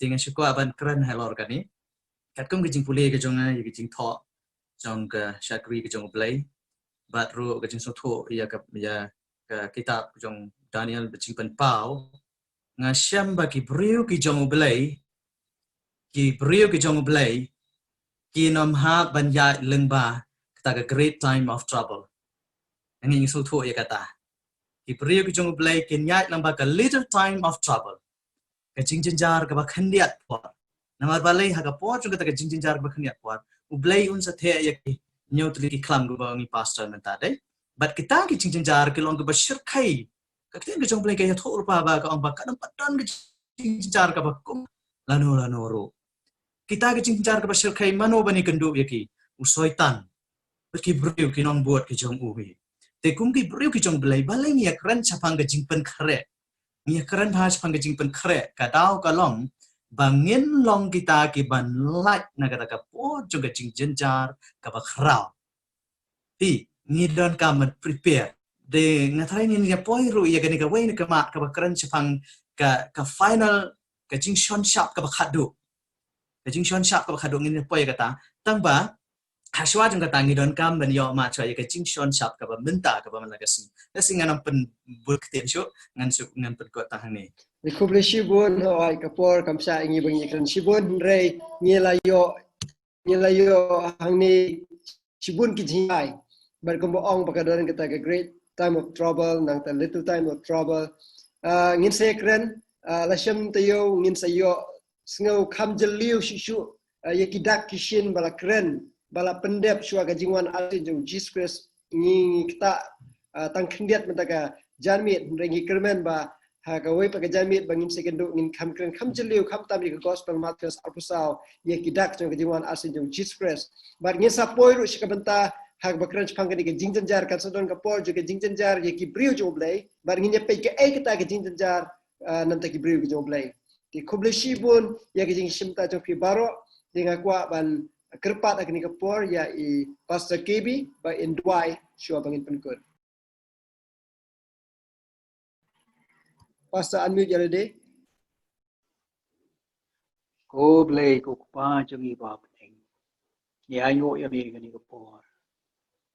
Te nga shu kwah ban kren halor kane. Katkum ka jingpule ka jong nga ïa ka jingthoh jong ka shakri ka jong U Blei, bad ruh ka jingsngewthuh ïa ka, ïa ka kitab jong Daniel ba jingpynpaw, nga shem ba ki briew ki jong U Blei, ki briew ki jong U Blei kin ym hap ban ïaid lyngba kata ka great time of trouble. Ngi sngewthuh ïa kata. Ki briew ki jong U Blei kin ïaid lyngba ka little time of trouble, ka jingjynjar kaba khyndiat por. Namar balei? Ha ka por jong kata ka jingjynjar kaba khyndiat por, U Blei un sa theh ïa ki hynñiew tylli ki khlam kaba ong i Pastor mynta, dei. Bad kita ki jingjynjar ki long kaba shyrkhei. Ka ktien ka jong U Blei ka ïathuh ruh ba ka ong ba kan ym pat don ka jingjynjar kaba kum lano lano ruh. Kita ki jingjynjar kaba shyrkhei, mano ban ïakynduh ïa ki? U Soitan bad ki briew ki nongbud ki jong u hi. Te kum ki briew ki jong U Blei, balei ngi ïakren shaphang ka jingpynkhreh? Ngi ïakren bha shaphang ka jingpynkhreh, ka daw ka long ba ngin long kita ki ban lait na kata ka por jong ka jingjynjar kaba khraw. Te ngi donkam ban prepare. Te nga tharai ngin ïa poi ruh ïa kane kawei na ka mat kaba kren shaphang ka, ka final, ka jingshon shap kaba khatduh. Ka jingshon shap kaba khatduh, ngin ïa poi ïa kata. Tang ba ha shuwa jong kata ngi donkam ban ïoh mat shuwa ïa ka jingshon shap kaba mynta, kaba mynta ka sngi. Ka sngi ngan ym pynbun ktien shuh, ngan shu, ngan pynkut tang hangne. Te khublei shibun, hooid ka por kam shah ïa ngi ba ngin ïakren shibun, hynrei ngi la ïoh, ngi la ïoh hangne shibun ki jinghikai. Bad kumba ong ba ka don kata ka great time of trouble, nangta little time of trouble. Ah, ngin sa ïakren, ah, la shem taïew ngin sa ïoh sngew kham jylliew shuh shuh, ah, ïa ki dak ki shin ba la kren, ba la pyndep shuwa ka jingwan arsien jong U Jisu Khrist. Ngi, ngi ktah, ah, tang khyndiat mynta ka janmiet, hynrei ngi kyrmen ba ha kawei pat ka janmiet ba ngin sa ïakynduh ngin kham kren kham jylliew, khamtam ïa ka Gospel Mathaios arphew saw, ïa ki dak jong ka jingwan arsien jong U Jisu Khrist. Bad ngin sa poi ruh sha ka bynta ha kaba kren shaphang kane ka jingjynjar, kan sa don ka por jong ka jingjynjar ïa ki briew jong U Blei. Bad ngin ïa peit kaei kata ka jingjynjar, ah, na bynta ki briew ki jong U Blei. Te khublei shibun ïa ka jingshim bynta jong phi baroh. Te nga kwah ban kyrpad ha kane ka por ïa i Pastor K B ba in duwai shuwa ba ngin pynkut. Pastor, unmute ïa lade. Ko Blei, ko Kpa jong ngi ba ha bneng, ngi ainguh ïa me kane ka por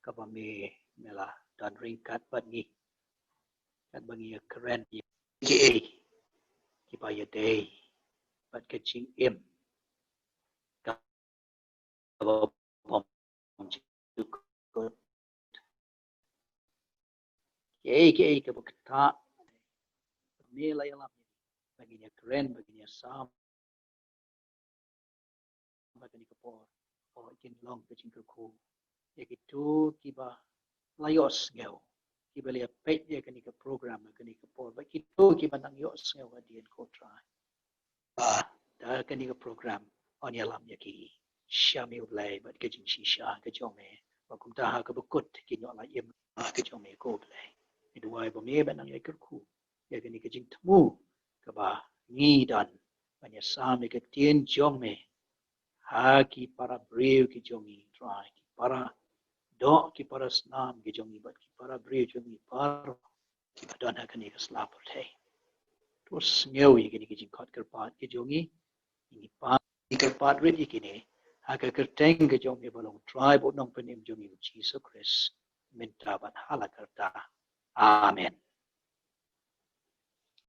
kaba me, me la don ryngkat bad ngi, katba ngi ïakren ïa kiei kiba ïadei bad ka jingim kaba bym jukut. Kiei kiei kaba ktah, me la ïalam ïa ngi ba ngin ïakren, ba ngin ïasam ha kane ka por. Oh, kin long ka jingkyrkhu ïa kito kiba la ïohsngew, kiba la ïapeit ïa kane ka program ha kane ka por, bad kito kiba nang ïohsngew hadien, ko Trai. Ba da kane ka program yn ïalam ïa ki sha me, U Blei, bad ka jingshisha ka jong me, ba kumta ha kaba kut kin ïoh lait im ha ka jong me, ko Blei. Ngi duwai ba me ban nang ïakyrkhu ïa kane ka jingthmu kaba ngi don ban ïasam ïa ka ktien jong me ha ki para briew ki jong ngi, Trai, ki para doh, ki para snam ki jong ngi, bad ki para briew jong ngi baroh kiba don ha kane ka sla pyrthei. To sngew ïa kine ki jingkhot kyrpad ki jong ngi, ngi pan, ngi kyrpad rit ïa kine ha ka kyrteng ka jong me ba long Trai bad Nongpynim jong ngi, U Jisu Khrist, mynta bad hala karta. Amen.